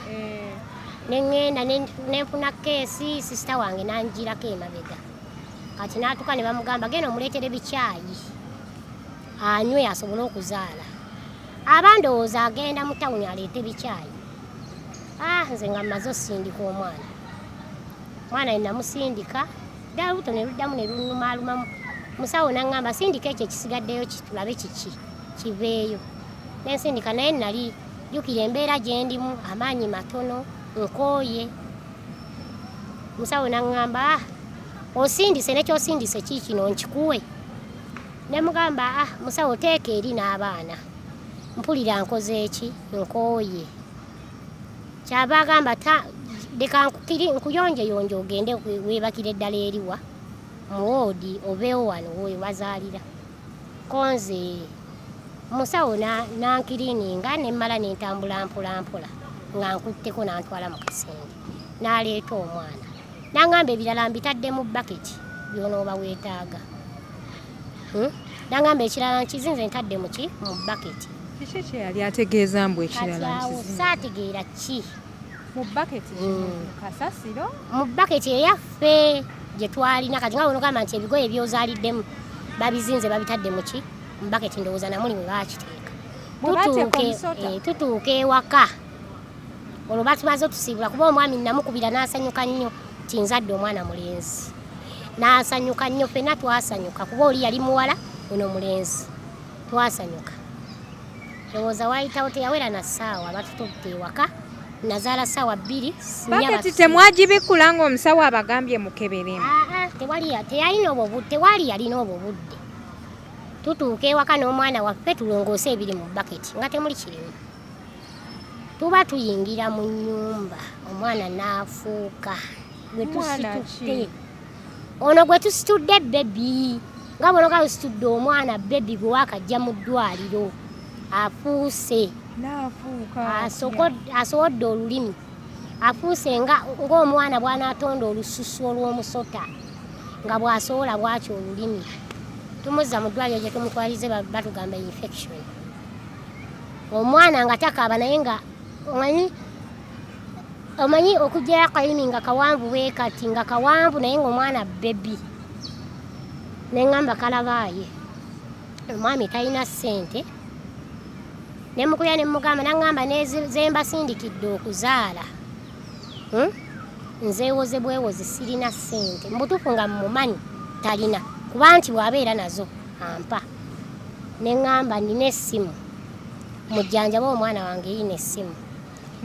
Ne ŋŋenda ne nfuna keesi, sisita wange n'anjirako emabega. Kati n'atuuka ne bamugamba genda omuleetere bikyayi anywe asobole okuzaala. Aba ndowooza agenda mu tawuni aleete bikyayi. Nze nga mmaze osindika omwana. Omwana ne namusindika, ddala olubuto ne luddamu ne lunnumaalumamu. Musawo n'aŋŋamba sindika ekyo ekisigaddeyo tulabe kiki kiveeyo. Ne nsindika, naye nali jjukira embeera gye ndimu, amaanyi matono, nkooye. Musawo n'aŋŋamba osindise ne ky'osindise kiikino nkikuwe. Ne mugamba musawo teeka eri n'abaana, mpulira nkoze ki, nkooye. Kyava agamba leka nkuyonjeyonje ogende weebakire ddala eriwa mu woodi obeewo wano we bazaalira. Konze musawo nankiriininga ne mmala ne ntambula mpola mpola nga nkutteko, n'antwala mu kasenge n'aleeta omwana. N'aŋŋamba ebirala mbitadde mu baketi by'onooba weetaaga. N'aŋŋamba ekirala nkizinze ntadde mu ki, mu baketi. Kiki kye yali ategeeza mbu ekirala Kati awo nkizinze? Saategeera ki. Mu baketi kasasiro? Mu baketi eyaffe. Gye twalina kati nga bw'onogamba nti ebigoye by'ozaaliddemu babizinze babitadde mu ki? Mu baketi, ndowooza namuli mwe baakiteeka. Mwe baateeka omusota? Tutuuka ewaka olwo batumaze otusiibula, kuba omwami namukubira n'asanyuka nnyo nti nzadde omwana mulenzi, n'asanyuka nnyo. Ffenna twasanyuka kuba oli yali muwala, ono mulenzi, twasanyuka. Ndowooza waayitawo teyawera na ssaawa, batututte ewaka, nazaala ssaawa 2 nnya. Baketi temwagibikkula ng'omusawo abagambye mukeberemu? Aa, tewali teyalina obwo tewali yalina obwo budde. Tutuuka ewaka n'omwana waffe, tulongoose ebiri mu baketi nga temuli kirimu. Tuba tuyingira mu nnyumba, omwana n'afuuka gwe Mwana tusitudde. ki? Ono gwe tusitudde, baby, nga bwonoga lusitudde omwana baby gwe waakajja mu ddwaliro, afuuse Naafuuka? Asowodde olulimi, afuuse nga ng'omwana bw'anaatonda olususu olw'omusota, nga bw'asowola bw'atyo olulimi. Tumuzza mu ddwaliro gye tumutwalize, batugamba infection. Omwana nga takaaba, naye nga omanyi okugyayo akalimi nga kawanvu bwe kati, nga kawanvu, naye ng'omwana baby. Neŋŋamba kalabaaye, omwami talina ssente. Nemukubira nemugamba, naŋŋamba ze mbasindikidde okuzaala, Nzeewoze bwewozi, sirina ssente. Mu butuufu nga mmumanyi talina, kuba nti bw'abeera nazo ampa. Neŋŋamba nina essimu, mujjanjabe omwana wange, yina essimu.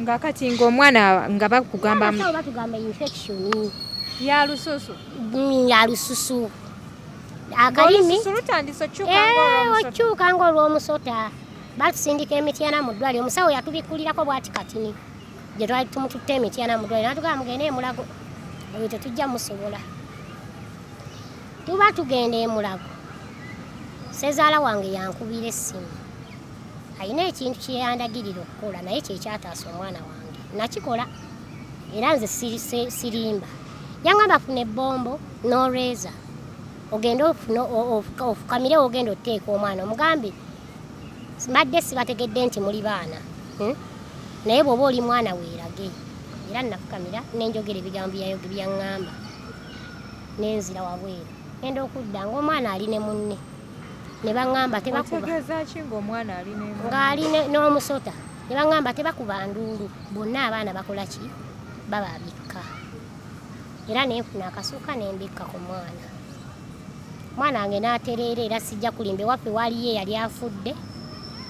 Nga kati ng'omwana nga bakugamba? Abasawo batugamba infection. Ya lususu? Ya lususu, akalimi. Olususu lutandise okyuka ng'olw'omusota. Okyuka ng'olw'omusota. Batusindika emityana mu ddwaliro. Omusawo yatubikkulirako bw'ati katini gye twali tumututte emityana mu ddwaliro, natugamba mugende emulago, oyo tetujja musobola. Tuba tugenda emulago, sezaala wange yankubira essimu, alina ekintu kyeyandagirira okukola, naye kyekyataasa omwana wange. Nakikola era nze sirimba. Yaŋŋamba funa ebbombo n'olweza, ogende ofune ofukamire, ogenda oteeka omwana, omugambe mbadde sibategedde nti muli baana, Naye bw'oba oli mwana weerage. Era nafukamira nenjogera ebigambo byayoge byaŋŋamba, nenzira wabweru. Ngenda okudda ng'omwana ali ne munne, ne baŋŋamba tebakuba. Otegeeza ki ng'omwana ali ne Ng'ali n'omusota. Ne baŋŋamba tebakuba nduulu, bonna abaana bakola ki? Bababikka. Era nenfuna akasuuka nembikka ku mwana, mwana wange n'atereera. Era sijja kulimba, ewaffe waliyo eyali afudde,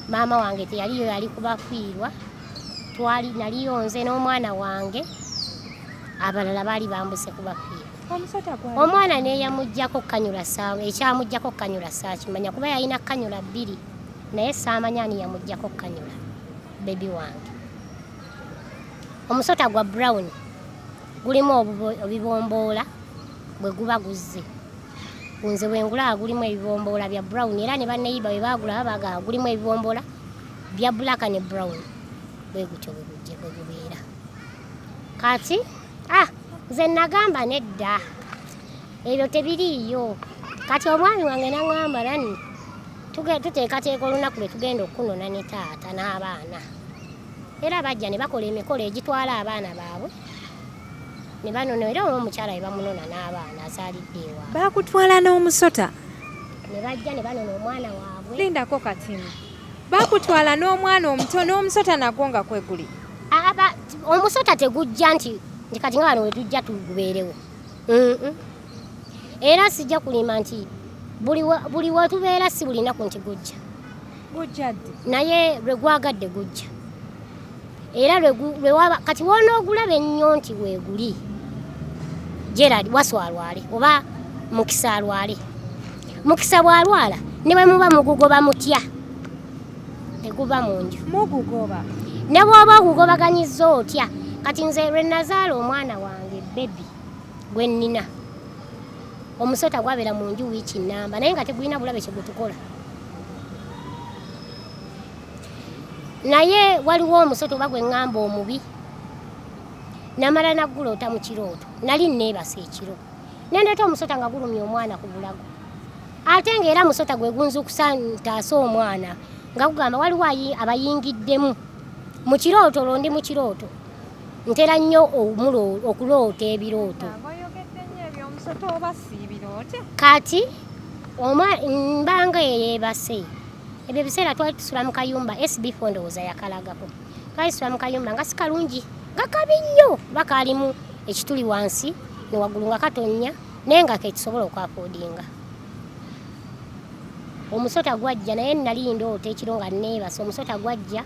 maama wange teyaliyo, yali kubafiirwa. Twali naliyo nze n'omwana wange, abalala baali bambuse kubafiirwa. Omusota gwali Omwana neyamugjako kanyula, saawa ekyamugjako kanyula saakimanya, kuba yalina kanyula bbiri, naye saamanya ani yamugjako kanyula baby wange. Omusota gwa brown, gulimu ebibomboola bwe guba guzze. Nze bwe ngulaba gulimu ebibomboola bya brown, era ne banneyiba bwe bagulaba bagamba gulimu ebibomboola bya black ne brown. Bwe gutyo bwe gujje bwe gubeera. Kati nze nagamba nedda, ebyo tebiriiyo. Kati omwami wange naŋŋamba nani tuteekateeka olunaku lwe tugenda okunona ne taata n'abaana. Era bajja ne bakola emikolo egitwala abaana baabwe ne banona, era omukyala we bamunona n'abaana azaalidde ewaabwe. Baakutwala n'omusota? Ne bajja ne banona omwana waabwe. Lindako katini, baakutwala n'omwana omuto n'omusota nagwo nga kweguli? Omusota tegujja nti kati nga wano wetujja tugubeerewo. Era sijja kulima nti buli wetubeera si buli nnaku nti gujja. Gujja ddi? Naye lwe gwagadde gujja, era lwe waba kati wonoogulaba ennyo nti weeguli Gerard Wasu alwale oba Mukisa alwale. Mukisa bw'alwala, ne bwe muba mugugoba mutya, teguva mu nju. Mugugoba? Ne bw'oba ogugobaganyizza otya. Kati nze lwe nazaala omwana wange baby gwe nnina, omusota gwabeera mu nju wiiki nnamba, naye nga tegulina bulabe kyegutukola. Naye waliwo omusota oba gwe ŋŋamba omubi, namala nagguloota mu kirooto. Nali neebasa ekiro, nendeeta omusota nga gulumya omwana ku bulago, ate ng'era musota gwe gunzukusa ntaase omwana, nga gugamba waliwo abayingiddemu mu kirooto. Olwo ndi mu kirooto, ntera nnyo okuloota ebirooto. Oyogedde nnyo eby'omusota. Omusota oba siibira otya? Kati mbanga eyeebase, ebyo ebiseera twali tusula mu kayumba SB4, ndowooza yakalagako. Twali tusula mu kayumba nga si kalungi, nga kabi nnyo, kuba kaalimu ekituli wansi ne waggulu nga katonnya, naye nga ketusobola okwaffordinga. Omusota gwajja, naye nali ndoota ekiro nga neebase. Omusota gwajja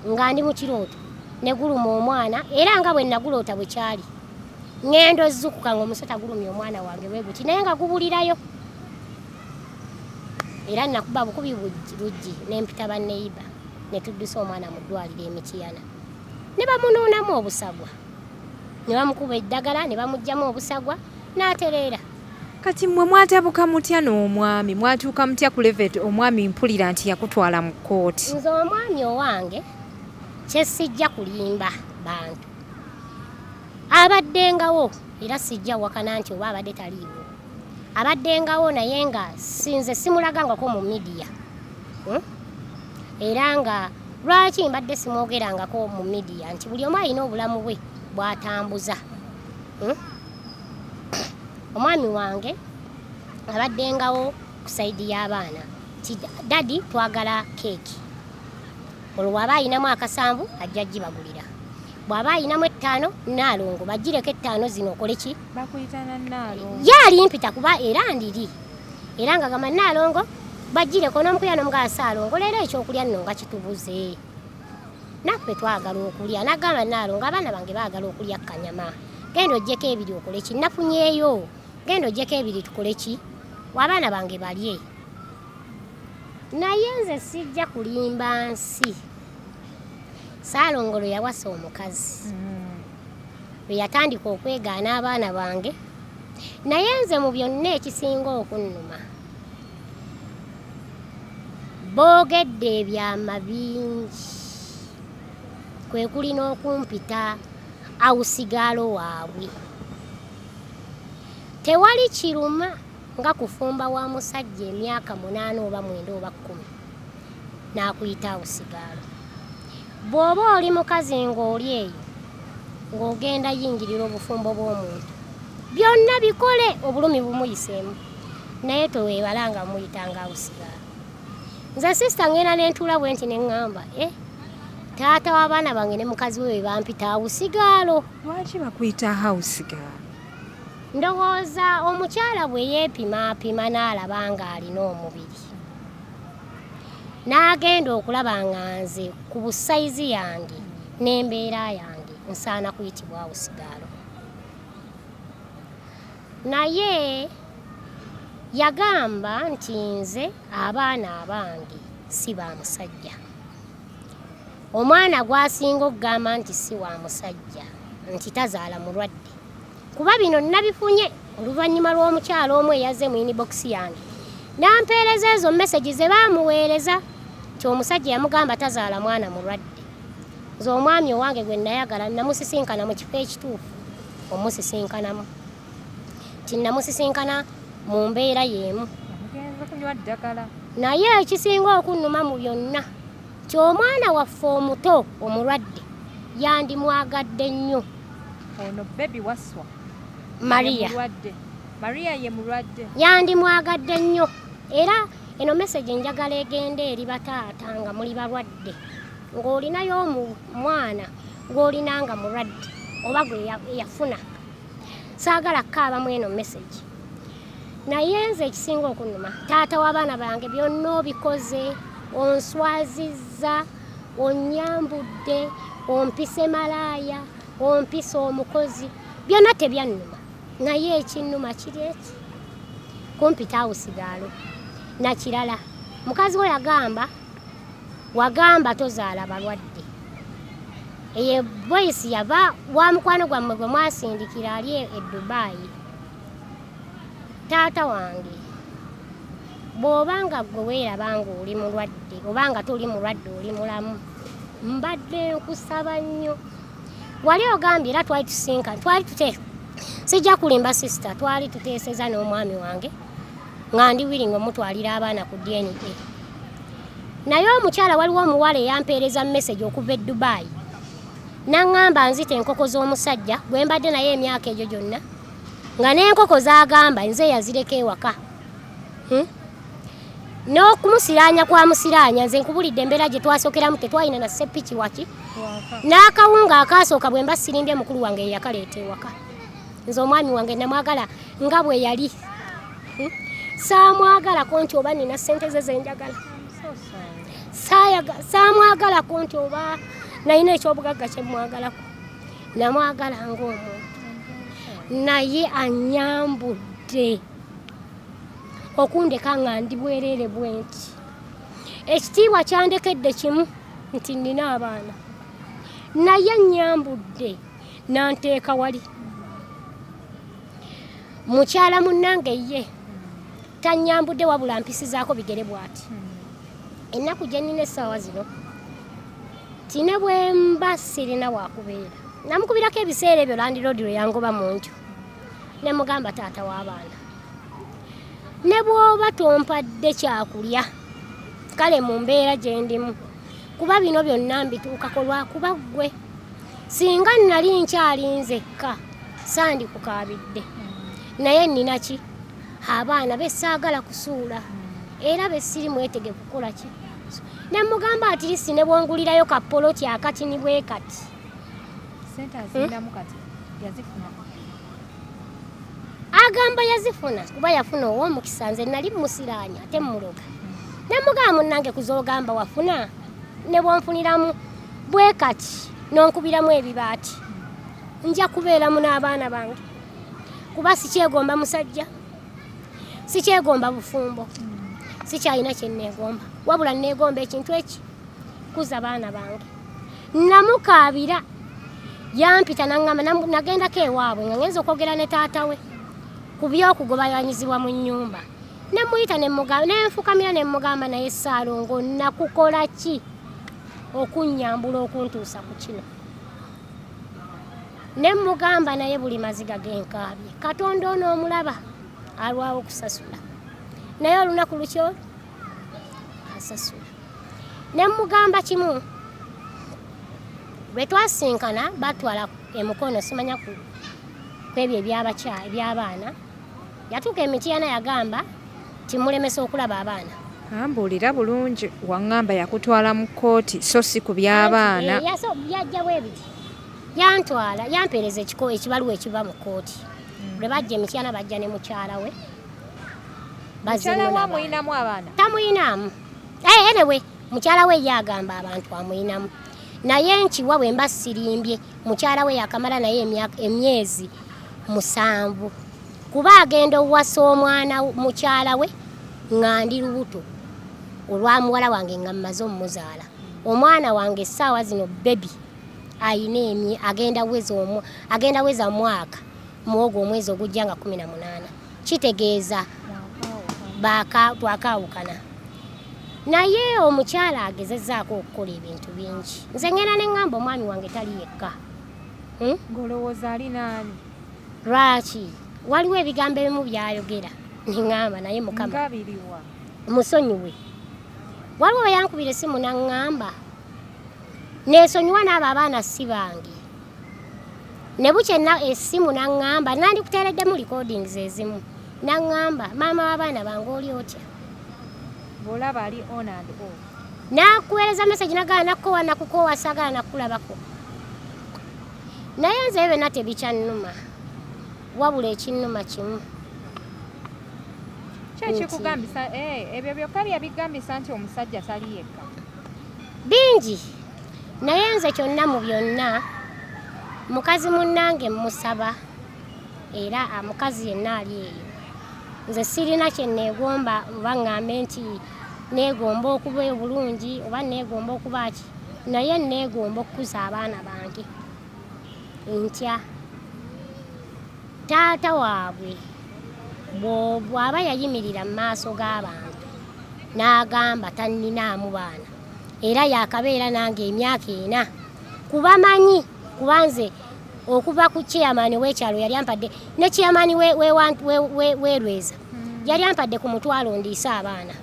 nga ndi mu kirooto ne guluma omwana, era nga bwe naguloota bwe kyali. Ŋŋenda ozzukuka nga omusota gulumya omwana wange bwe guti, naye nga gubulirayo. Era nakuba bukubi luggi ne mpita banneyiba ne tuddusa omwana mu ddwaliro e Mityana, ne bamunuunamu obusagwa, ne bamukuba eddagala ne bamuggyamu obusagwa n'atereera. Kati mmwe mwatabuka mutya n'omwami? Mwatuuka mutya ku level omwami mpulira nti yakutwala mu kkooti? Nze omwami owange, kyesijja kulimba bantu, abaddengawo, era sijja wakana nti oba abadde taliiwo, abaddengawo, naye nga sinze simulagangako mu media. Era nga lwaki mbadde simwogerangako mu media? Nti buli omu alina obulamu bwe bw'atambuza. Omwami wange abaddengawo ku side y'abaana ti daddy, twagala keeki. Olwo bw'aba ayinamu akasanvu ajja gibagulira, bw'aba ayinamu 5, naalongo bagireko 5 zino okole ki? Bakuyita na Naalongo? Ye alimpita, kuba era ndiri, era nga gamba naalongo bagireko n'omukuya n'omugaa saalongo, leero ekyokulya nno nga kitubuze, naffe twagala okulya. Nagamba naalongo, abaana bange baagala okulya kanyama, genda oggyeko 2 okole ki, nafunyeeyo, genda oggyeko 2 tukole ki, abaana bange balye. Naye nze sijja kulimba nsi, Saalongo lwe yawasa omukazi, lwe yatandika okwegaana abaana bange. Naye nze mu byonna ekisinga okunnuma, boogedde ebyama bingi, kwe kuli n'okumpita house girl waabwe. Tewali kiruma nga kufumba wa musajja emyaka 8 oba 9 oba 10 n'akuyita house girl. Bw'oba oli mukazi ng'oli eyo ng'ogenda yingirira obufumbo bw'omuntu, byonna bikole, obulumi bumuyiseemu, naye toweebala nga muyitanga house girl. Nze sister ngenda nentuula bwe nti ne ŋŋamba, e taata w'abaana bange ne mukazi we be bampita house girl. Lwaki bakuyita house girl? Ndowooza omukyala bwe yeepimaapima n'alaba ng'alina omubiri, n'agenda okulaba nga nze ku busize yange n'embeera yange nsaana kuyitibwa house girl. Naye yagamba nti nze abaana abange si ba musajja. Omwana gw'asinga okugamba nti si wa musajja, nti tazaala mulwadde, kuba bino nabifunye oluvannyuma lw'omukyala omu eyazze mu inbox yange n'ampeereza ezo message ze baamuweereza nti omusajja yamugamba tazaala mwana mulwadde. Nze omwami owange gwe nayagala namusisinkana mu kifo ekituufu, omusisinkanamu nti namusisinkana mu mbeera y'emu. Mugenze kunywa ddagala. Naye ekisinga okunnuma mu byonna nti omwana waffe omuto omulwadde yandimwagadde nnyo. Ono baby Waswa? Maria. Ye mulwadde? Maria ye mulwadde? Yandimwagadde nnyo. Era eno message njagala egende eri bataata nga muli balwadde, ng'olinayo omwana gw'olina nga mulwadde oba gwe yafuna. Saagala kukaabamu eno message, naye nze ekisinga okunnuma, taata w'abaana bange, byonna obikoze, onswazizza, onyambudde, ompise malaaya, ompise omukozi, byonna tebyannuma. Naye ekinnuma kiri eki kumpita house girl. Nakirala, mukazi we yagamba, wagamba tozaala balwadde. Eyo voice yava wa mukwano gwammwe gwe mwasindikira ali e Dubai. Taata wange, bw'oba nga ggwe weeraba ng'oli mulwadde oba nga toli mulwadde, oli mulamu, mbadde nkusaba nnyo. Wali ogambye, era twali tusinka, twali tute, sijja kulimba sister, twali tuteeseza n'omwami wange nga ndi willing omutwalira abaana ku DNA. Naye omukyala, waliwo omuwala eyampeereza message okuva e Dubai, naŋŋamba nzita enkoko z'omusajja gwe mbadde naye emyaka egyo gyonna. Nga n'enkoko z'agamba nze yazireka ewaka. N'okumusiraanya kwamusiraanya, nze nkubulidde embeera gye twasookeramu, tetwalina na seppiki waki n'akawunga akaasooka bwe mba sirimbye mukulu wange ye yakaleeta ewaka. Nze omwami wange namwagala nga bwe yali. Saamwagalako nti oba nina ssente ze zenjagala, saamwagalako nti oba nalina ekyobugagga kye mmwagalako, namwagala ng'omuntu, naye annyambudde okundeka nga ndi bwereere bwe nti. Ekitiibwa kyandekedde kimu nti nnina abaana, naye annyambudde n'anteeka wali. Mukyala munnange ye tannyambudde, wabula mpisizaako bigere bw'ati. Ennaku gye nnina essaawa zino tine bwe mba sirina wakubeera, namukubirako ebiseera ebyo landiroodi lwe yangoba mu nju, ne mugamba taata w'abaana, ne bw'oba tompadde kyakulya kale mu mbeera gye ndimu, kuba bino byonna mbituukako lwakuba ggwe, singa nali nkyali nzekka sandikukaabidde, naye nnina ki abaana besaagala kusuula era besiri mwetegefu kukola ki. Ne mugamba at least ne bwongulirayo ka poloti akatini bwe kati. Ssente azirinamu kati, yazifuna? Agamba yazifuna kuba yafuna ow'omukisa, nze nali musiraanya ate mmuloga. Ne mugamba munnange kuzoogamba wafuna, ne bwonfuniramu bwe kati n'onkubiramu ebibaati, nja kubeeramu n'abaana bange, kuba sikyegomba musajja, sikyegomba bufumbo, sikyalina kye neegomba, wabula neegomba ekintu eki kuza baana bange. Namukaabira, yampita naŋŋamba, nagendako ewaabwe nga ngenza okwogera ne taata we ku by'okugobayanyizibwa mu nnyumba, ne muyita ne mugamba, ne nfukamira ne mugamba, naye Ssaalongo nakukola ki okunnyambula okuntuusa ku kino? Ne mugamba naye buli maziga genkaabye, Katonda ono omulaba alwawo okusasula, naye olunaku lukyo asasula. Ne mugamba kimu, lwe twasinkana batwala emukono simanya ku ebyo eby'abaana, yatuuka Emityana yagamba timulemesa okulaba abaana. Ambuulira bulungi, waŋŋamba yakutwala mu kkooti so si ku by'abaana. Yajja bwe biti, yantwala, yampeereza ekibaluwa ekiva mu kkooti. Lwe bajja Emityana bajja ne mukyala we. Mukyala we amuyinamu abaana? Tamuyinaamu. Anyway, mukyala we ye agamba abantu amuyinamu, naye nkiwa bwe mba sirimbye, mukyala we yakamala naye emyezi 7, kuba agenda owasa omwana mukyala we nga ndi lubuto olwa muwala wange nga mmaze ommuzaala. Omwana wange essaawa zino baby ayina agenda weza mwaka muwogo omwezi ogujja nga 18, kitegeeza twakaawukana. Naye omukyala agezezzaako okukola ebintu bingi. Nze ngenda ne ŋŋamba omwami wange tali yekka. Ng'olowooza ali naani? Lwaki? Waliwo ebigambo ebimu by'ayogera ne ŋŋamba naye Mukama ngabiriwa musonyiwe. Waliwo we yankubira essimu n'aŋŋamba neesonyiwa n'abo abaana si bange. Ne bukya essimu n'aŋŋamba, nandikuteereddemu recordings ezimu, n'aŋŋamba maama w'abaana bange oli otya? Ng'olaba ali on and off. Nakuweereza message nagala nakukoowa, nakukoowa, saagala nakulabako. Naye nze ebyo byonna tebikyannuma, wabula ekinnuma kimu. Ki ekikugambisa ebyo byokka byabigambisa nti omusajja tali yekka? Bingi, naye nze kyonna mu byonna mukazi munnange mmusaba, era mukazi yenna ali eyo, nze sirina kye neegomba oba ŋŋambe nti neegomba okuba obulungi oba neegomba okuba ki, naye neegomba okukuza abaana bange. Ntya taata waabwe bw'aba yayimirira mu maaso g'abantu n'agamba tanninaamu baana, era yakabeera nange emyaka 4, kuba manyi kuba nze okuva ku chairman w'ekyalo yali ampadde, ne chairman w'erweza yali ampadde ku mutwalo ndiise abaana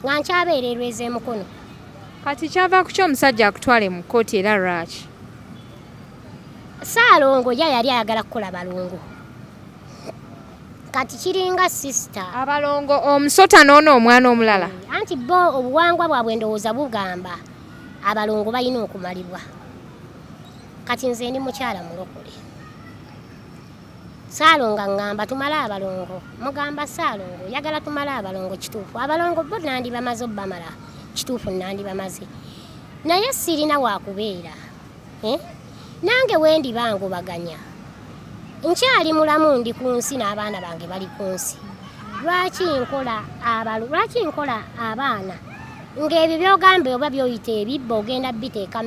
nga nkyabeera erweza emukono. Kati kyava ku ki omusajja akutwale mu kkooti era lwaki? Ssaalongo ye yali ayagala kukola balongo. Kati kiringa sister Abalongo omusota n'ono omwana omulala. Anti bo obuwangwa bwabwe ndowooza bugamba abalongo balina okumalibwa. Kati nze ndi mukyala mulokole. Saalongo aŋŋamba tumale abalongo. Mugamba Saalongo oyagala tumale abalongo kituufu. Abalongo bo nandibamaze obbamala kituufu nandibamaze. Naye sirina wakubeera. Eh? Nange wendiba ngobaganya. Nkyali mulamu ndi ku nsi n'abaana bange bali ku nsi. Lwaki nkola abalu lwaki nkola abaana ng'ebyo by'ogamba oba by'oyita ebibbo ogenda biteeka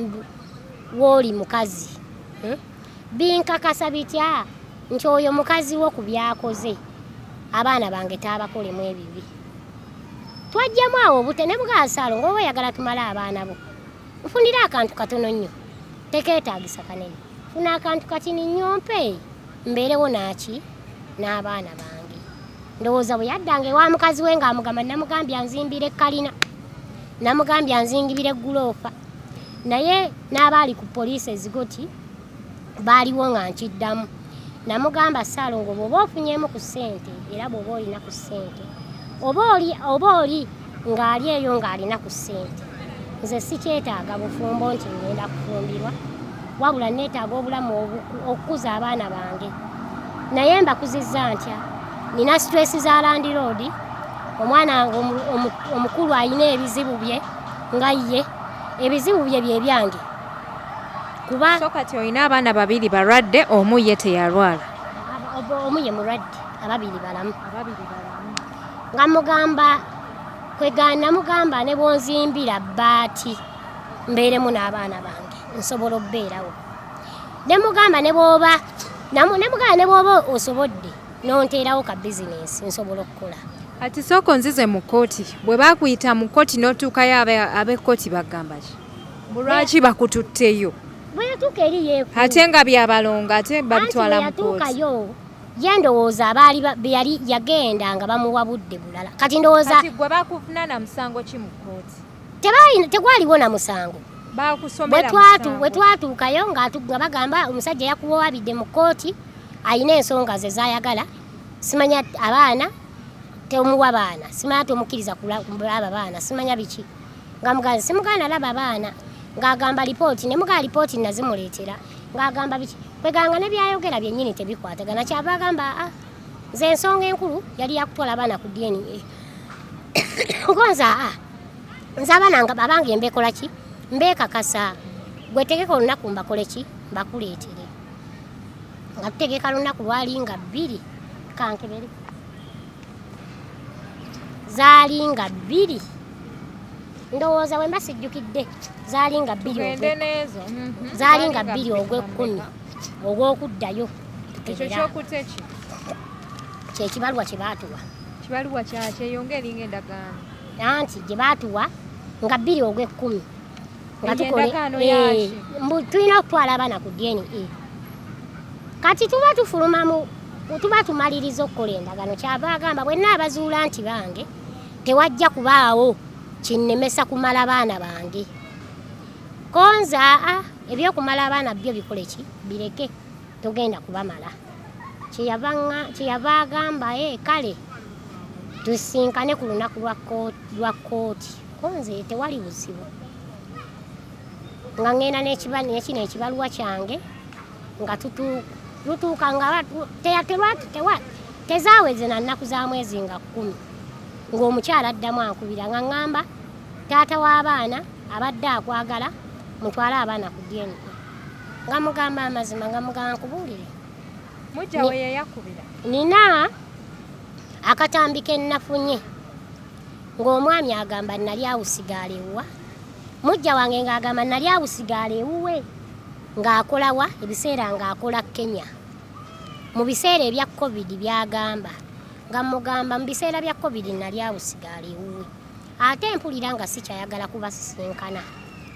w'oli mukazi. Binkakasa bitya nti oyo mukazi wo ku by'akoze abaana bange taabakolemu ebibi. Twajjamu awo obute ne mugamba Ssaalongo oba oyagala tumale abaana bo nfunira akantu katono nnyo tekeetaagisa kanene funa akantu katini nnyo mpe mbeerewo naaki n'abaana bange. Ndowooza bwe yaddanga ewa mukazi we ng'amugamba namugambye anzimbire ekkalina namugambye anzingibire egguloofa naye n'abaali ku poliisi ezigoti baaliwo nga nkiddamu namugamba Ssaalongo bw'oba ofunyeemu ku ssente era bw'oba olina ku ssente oba oli ng'ali eyo ng'alina ku ssente nze sikyetaaga bufumbo nti ngenda kufumbirwa wabula neetaaga obulamu okukuza abaana bange naye mbakuzizza ntya nina stress za landiroodi omwana wange omukulu alina ebizibu bye nga ye ebizibu bye bye byange kuba so kati olina abaana babiri balwadde omu ye teyalwala omu ye mulwadde ababiri balamu nga mugamba kwegana mugamba ne bwonzimbira bbaati mbeeremu n'abaana bange nsobola okubeerawo ne mugamba ne bw'oba ne mugamba ne bw'oba osobodde n'onteerawo ka bizinensi nsobola okukola. Kati sooka onzize mu kkooti bwe baakuyita mu kkooti n'otuukayo ab'ekkooti bagamba ki? Mbu lwaki bakututteyo? Bwe yatuuka eri yeekuuma. Ate nga byabalongo ate babitwala mu kkooti. Anti bwe yatuukayo ye ndowooza abaali be yali yagenda nga bamuwa budde bulala. Kati ndowooza. Kati gwe bakuvunaana musango ki mu kkooti? Tegwaliwo na musango. Baakusomera musango. Bwe twatuukayo nga bagamba omusajja yakuwawabidde mu kkooti alina ensonga ze z'ayagala simanya abaana temuwa baana simanya tomukkiriza kulaba baana simanya biki nga mugazi simugaana laba baana ng'agamba lipooti ne mugaa lipooti nazimuleetera ng'agamba biki kweganga ne byayogera byennyini tebikwatagana kyava agamba a nze ensonga enkulu yali yakutwala abaana ku DNA ngonza a nze abaana abange mbekola ki mbeekakasa gwe tegeka olunaku mbakole ki mbakuleetere nga tutegeka lunaku lwali nga bbiri kankebere zaali nga bbiri ndowooza bwe mba sijjukidde zaali nga bbiri zaali nga bbiri ogw'ekkumi ogw'okuddayo kyekibaluwa kye baatuwa kibaluwa kyakyeyonga eringa endagaano anti gye baatuwa nga bbiri ogw'ekkumi nga tukole tulina okutwala abaana ku DNA kati tuba tufulumamu tuba tumaliriza okukola endagaano kyava agamba bwe nnaabazuula nti bange tewajja kubaawo kinnemesa kumala baana bange konza a ebyokumala abaana byo bikole ki bireke togenda kubamala kyeyava agamba kale tusinkane ku lunaku lwa kkooti konze tewali buzibu nga ngenda n'ekino ekibaluwa kyange nga lutuuka nga tezaaweze na nnaku za mwezi nga 10 ng'omukyala addamu ankubira nga ŋŋamba taata w'abaana abadde akwagala mutwale abaana ku DNA nga mugamba amazima nga mugamba nkubuulire mujja we yeyakubira nina akatambi ke nnafunye ng'omwami agamba nali awusigaala ewuwa mujja wange ng'agamba nali awusigaala ewuwe ng'akolawa ebiseera ng'akola Kenya mu biseera ebya COVID byagamba nga mugamba mu biseera bya COVID nali awusigaala ewuwe ate mpulira nga sikyayagala kubasisinkana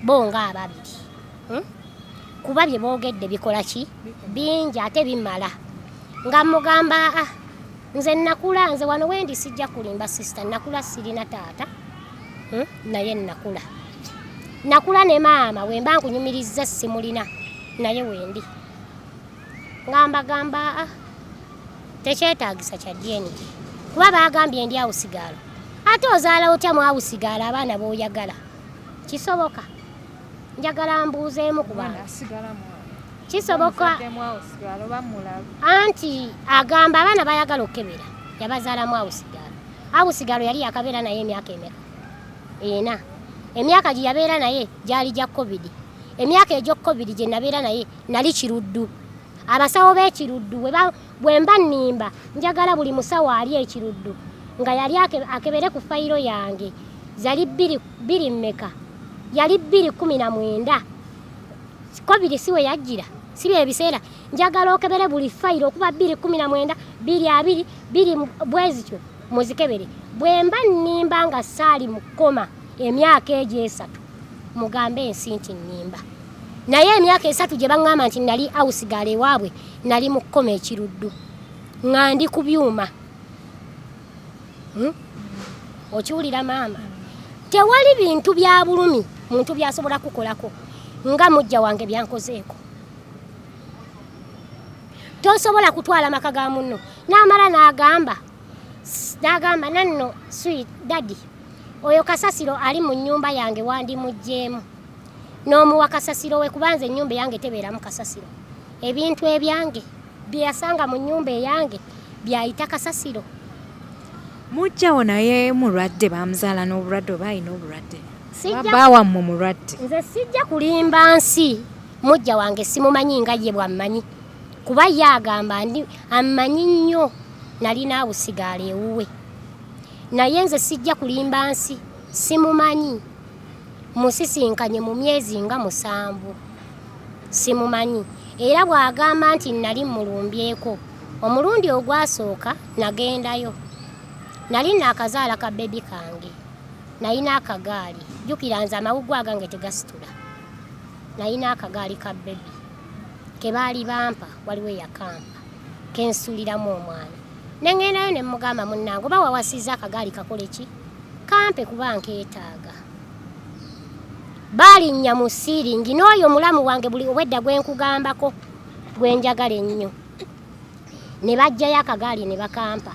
bo ng'ababiri kuba bye boogedde bikola ki bingi ate bimala nga mugamba nze nakula nze wano wendi sijja kulimba sister nakula sirina taata naye nakula nakula ne maama wemba nkunyumirizza simulina naye wendi ngamba gamba Tekyetaagisa kya DNA kuba baagambye ndi awusigaalo. Ate ozaala otya mu awusigaalo abaana b'oyagala? Kisoboka? Njagala mbuuzeemu ku bantu. Kisoboka? Anti agamba abaana bayagala okukebera yabazaalamu awusigaalo. Awusigaalo yali yakabeera naye emyaka emeka? Ena. Emyaka gye yabeera naye gyali gya COVID. Emyaka egyo COVID gye nabeera naye nali Kiruddu. Abasawo b'e Kiruddu bwe mba nnimba njagala buli musawo ali e Kiruddu nga yali akebere ku fayiro yange. Zali bbiri, bbiri mmeka? Yali 2019. COVID si we yajjira, si bye biseera. Njagala okebere buli fayiro okuva 2019, 2020, bbiri bwe zityo muzikebere. Bwe mba nnimba nga ssaali mu kkoma emyaka egyo esatu, mugambe ensi nti nnimba. Naye emyaka esatu gye baŋŋamba nti nali awusigaala ewaabwe, nali mu kkoma e Kiruddu nga ndi ku byuma. Okiwulira maama? Tewali bintu bya bulumi muntu by'asobola kukolako nga mujja wange byankozeeko. Tosobola kutwala maka ga munno. N'amala n'agamba, n'agamba nanno sweet daddy, oyo kasasiro ali mu nnyumba yange wandimuggyeemu. N'omuwa kasasiro we kubanza ennyumba eyange tebeeramu kasasiro. Ebintu ebyange bye yasanga mu nnyumba eyange byayita kasasiro. Mujjawo naye mulwadde, bamuzaala n'obulwadde oba alina obulwadde? Bba wammwe mulwadde? Nze sijja kulimba nsi, mujja wange simumanyi nga ye bw'ammanyi. Kuba ye agamba ndi ammanyi nnyo, nalina awusigaala ewuwe. Naye nze sijja kulimba nsi, simumanyi. Musisinkanye mu myezi nga 7, simumanyi. Era bw'agamba nti nali mmulumbyeko, omulundi ogwasooka nagendayo. Nali naakazaala ka bebi kange, nalina akagaali. Jjukira nze amawuggwe agange tegasitula. Nalina akagaali ka bebi ke baali bampa, waliwo eyakampa ke nsuliramu omwana. Ne ŋŋendayo ne mmugamba munnange oba wawasizza akagaali kakole ki? Kampe kuba nkeetaaga. Baalinnya mu siiringi n'oyo mulamu wange buli obwedda gwe nkugambako gwe njagala ennyo. Ne baggyayo akagaali ne bakampa.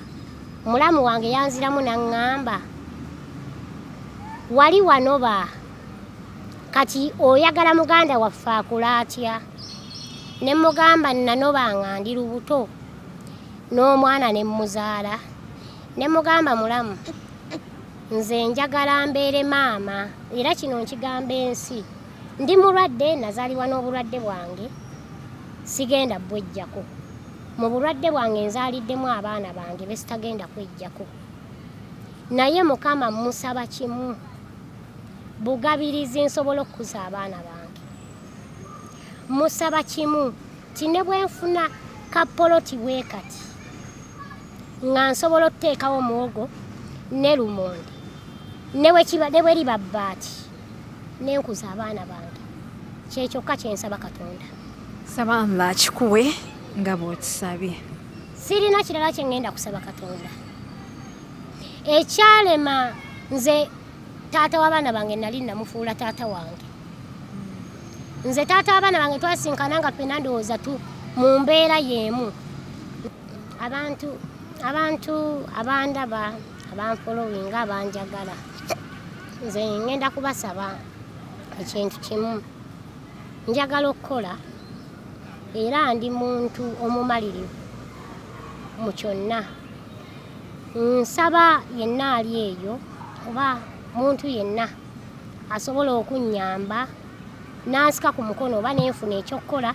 Mulamu wange yanziramu n'aŋŋamba wali wanoba kati oyagala muganda waffe akole atya? Ne mmugamba nanoba nga ndi lubuto n'omwana ne mmuzaala. Ne mugamba mulamu nze njagala mbeere maama era kino nkigamba ensi. Ndi mulwadde, nazaalibwa n'obulwadde bwange, sigenda bwejjako. Mu bulwadde bwange nzaaliddemu abaana bange be sitagenda kwejjako. Naye Mukama mmusaba kimu, bugabirizi nsobola okukuza abaana bange. Musaba kimu nti ne bwe nfuna ka poloti bwe kati nga nsobola okuteekawo muwogo ne lumonde ne bwe liba bbaati ne nkuza abaana bange. Kye kyokka kye nsaba Katonda. Saba Allah akikuwe nga bw'okisabye. Sirina kirala kye ŋŋenda kusaba Katonda. Ekyalema nze taata w'abaana bange nali namufuula taata wange. Nze taata w'abaana bange twasinkana nga ffenna ndowooza tu mu mbeera y'emu. Abantu abandaba, abanfolowinga, abanjagala, nze ŋŋenda kubasaba ekintu kimu. Njagala okukola era ndi muntu omumalirivu mu kyonna. Nsaba yenna ali eyo oba muntu yenna asobola okunnyamba n'ansika ku mukono oba nenfuna ekyokukola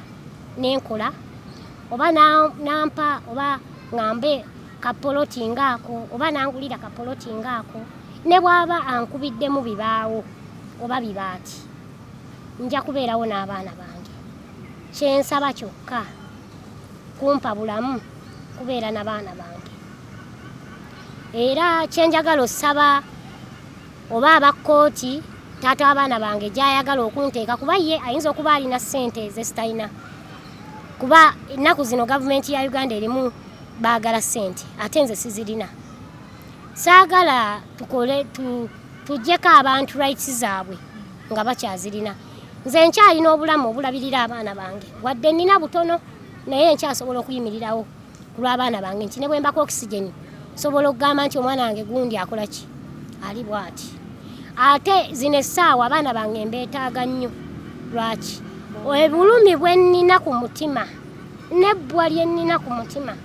nenkola oba nampa oba ŋŋambe kapoloti ng'ako oba nangulira kapoloti ng'ako ne bw'aba ankubiddemu bibaawo oba bibaati nja kubeerawo n'abaana bange. Kye nsaba kyokka kumpa bulamu kubeera n'abaana bange. Era kye njagala osaba oba aba kkooti taata w'abaana bange gy'ayagala okunteeka kuba ye ayinza okuba alina ssente ze sitalina. Kuba ennaku zino gavumenti ya Uganda erimu baagala ssente ate nze sizirina. Saagala tukole tuggyeko abantu rights zaabwe nga bakyazirina. Nze nkyalina obulamu obulabirira abaana bange wadde nnina butono naye nkyasobola okuyimirirawo. Ku lw'abaana bange nti ne bwe mbako oxygen nsobola okugamba nti omwana wange gundi akola ki, ali bw'ati. Ate zino essaawa abaana bange mbeetaaga nnyo. Lwaki? Obulumi bwe nnina ku mutima n'ebbwa lye nnina ku mutima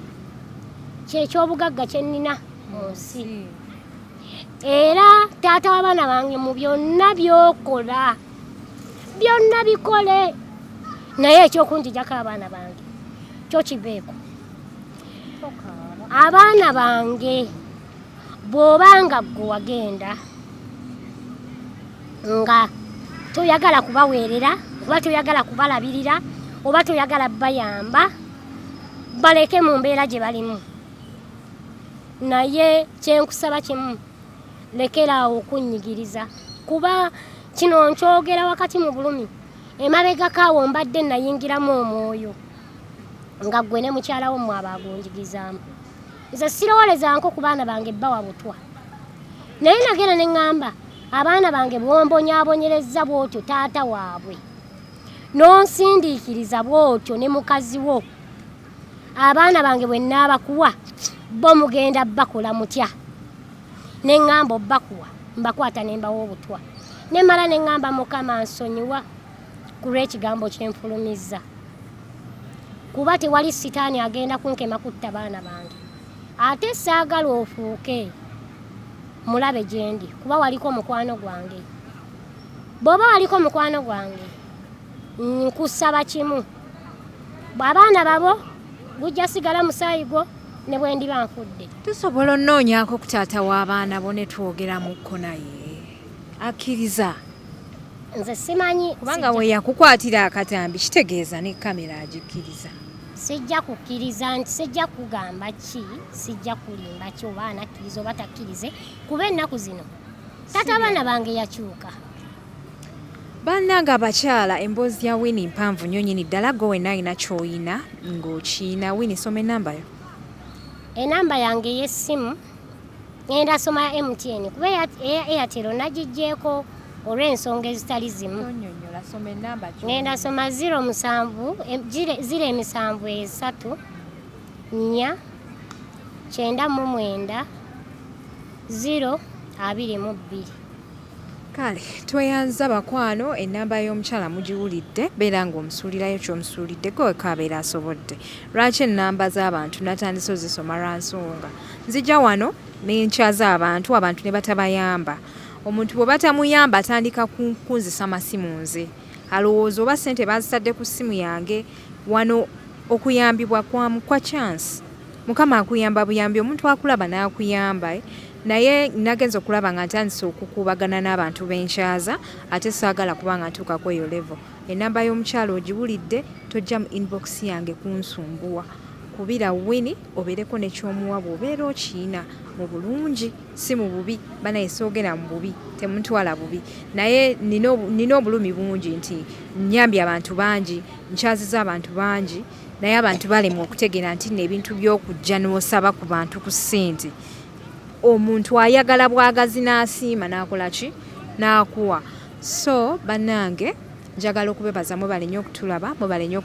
kyekyobugagga kye nnina mu nsi. Era taata w'abaana bange, mu byonna by'okola, byonna bikole, naye ekyokunjijako abaana bange kyo kiveeko. Abaana bange, bw'obanga ggwe wagenda nga toyagala kubaweerera oba toyagala kubalabirira oba toyagala bayamba, baleke mu mbeera gye balimu. Naye kyenkusaba kimu, lekeraawo okunnyigiriza, kuba kino nkyogera wakati mu bulumi. Emabegako awo mbadde nayingiramu omwoyo nga ggwe ne mukyala wo mmwe abaagunjigizaamu. Nze sirowoolezanko ku baana bange bbawa butwa, naye nagenda ne ŋŋamba abaana bange bwombonyaabonyerezza bw'otyo taata waabwe, n'onsindiikiriza bw'otyo ne mukazi wo, abaana bange bwe nnaabakuwa bo mugenda bakola mutya? Ne ŋŋamba obbakuwa mbakwata ne mbawa obutwa. Ne mmala ne ŋŋamba Mukama nsonyiwa ku lw'ekigambo kye nfulumizza, kuba tewali sitaani agenda kunkema kutta baana bange. Ate saagala ofuuke mulabe gye ndi, kuba waliko mukwano gwange. Bw'oba waliko mukwano gwange, nkusaba kimu, bw'abaana babo gujja sigala musaayi gwo ne bwe ndiba nfudde. Tusobola onoonyaako ku taata w'abaana bo ne twogeramukko naye akkiriza? Nze simanyi. Kubanga we yakukwatira akatambi kitegeeza ne kamera agikkiriza. Sijja kukkiriza nti sijja kugamba ki, sijja kulimba ki oba anakkiriza oba takkirize, kuba ennaku zino taata abaana bange yakyuka. Bannange abakyala, emboozi ya Winnie mpanvu nnyo nnyini ddala. Gwe wenna alina ky'oyina ng'okiina. Winnie, soma enamba yo. Enamba yange ey'essimu ngenda soma ya MTN, kuba eya Airtel nagiggyeko olw'ensonga ezitali zimu. Tonyonyola, soma enamba. Ngenda soma 07 073 4 99 0 22. Kale tweyanza bakwano, enamba y'omukyala mugiwulidde. Beera ng'omusuulirayo ky'omusuulidde gwe weka abeera asobodde. Lwaki enamba z'abantu natandise ozisoma? Lwa nsonga nzija wano nenkyaza abantu, abantu ne batabayamba. Omuntu bwe batamuyamba atandika kunzisa masimu, nze alowooza oba ssente bazitadde ku ssimu yange. Wano okuyambibwa kwa chance, Mukama akuyamba buyambi, omuntu akulaba n'akuyamba, eh. Naye nagenza okulaba nga ntandise okukubagana n'abantu benkyaza, ate saagala kubanga ntuuka ku eyo level. Enamba y'omukyala ogiwulidde, tojja mu inbox yange kunsumbuwa. Kubira Winnie obeereko nekyomuwa bw'obeera okiina mu bulungi, si mu bubi. Banaye soogera mu bubi, temuntwala bubi, naye nina obulumi bungi nti nyambye abantu bangi, nkyaziza abantu bangi, naye abantu balemwa okutegeera nti nno ebintu by'okujja n'osaba ku bantu ku ssente, omuntu ayagala bwagazi n'asiima n'akola ki, n'akuwa. So bannange, njagala okubebaza, mwebale nnyo okutulaba, mwebale nnyo.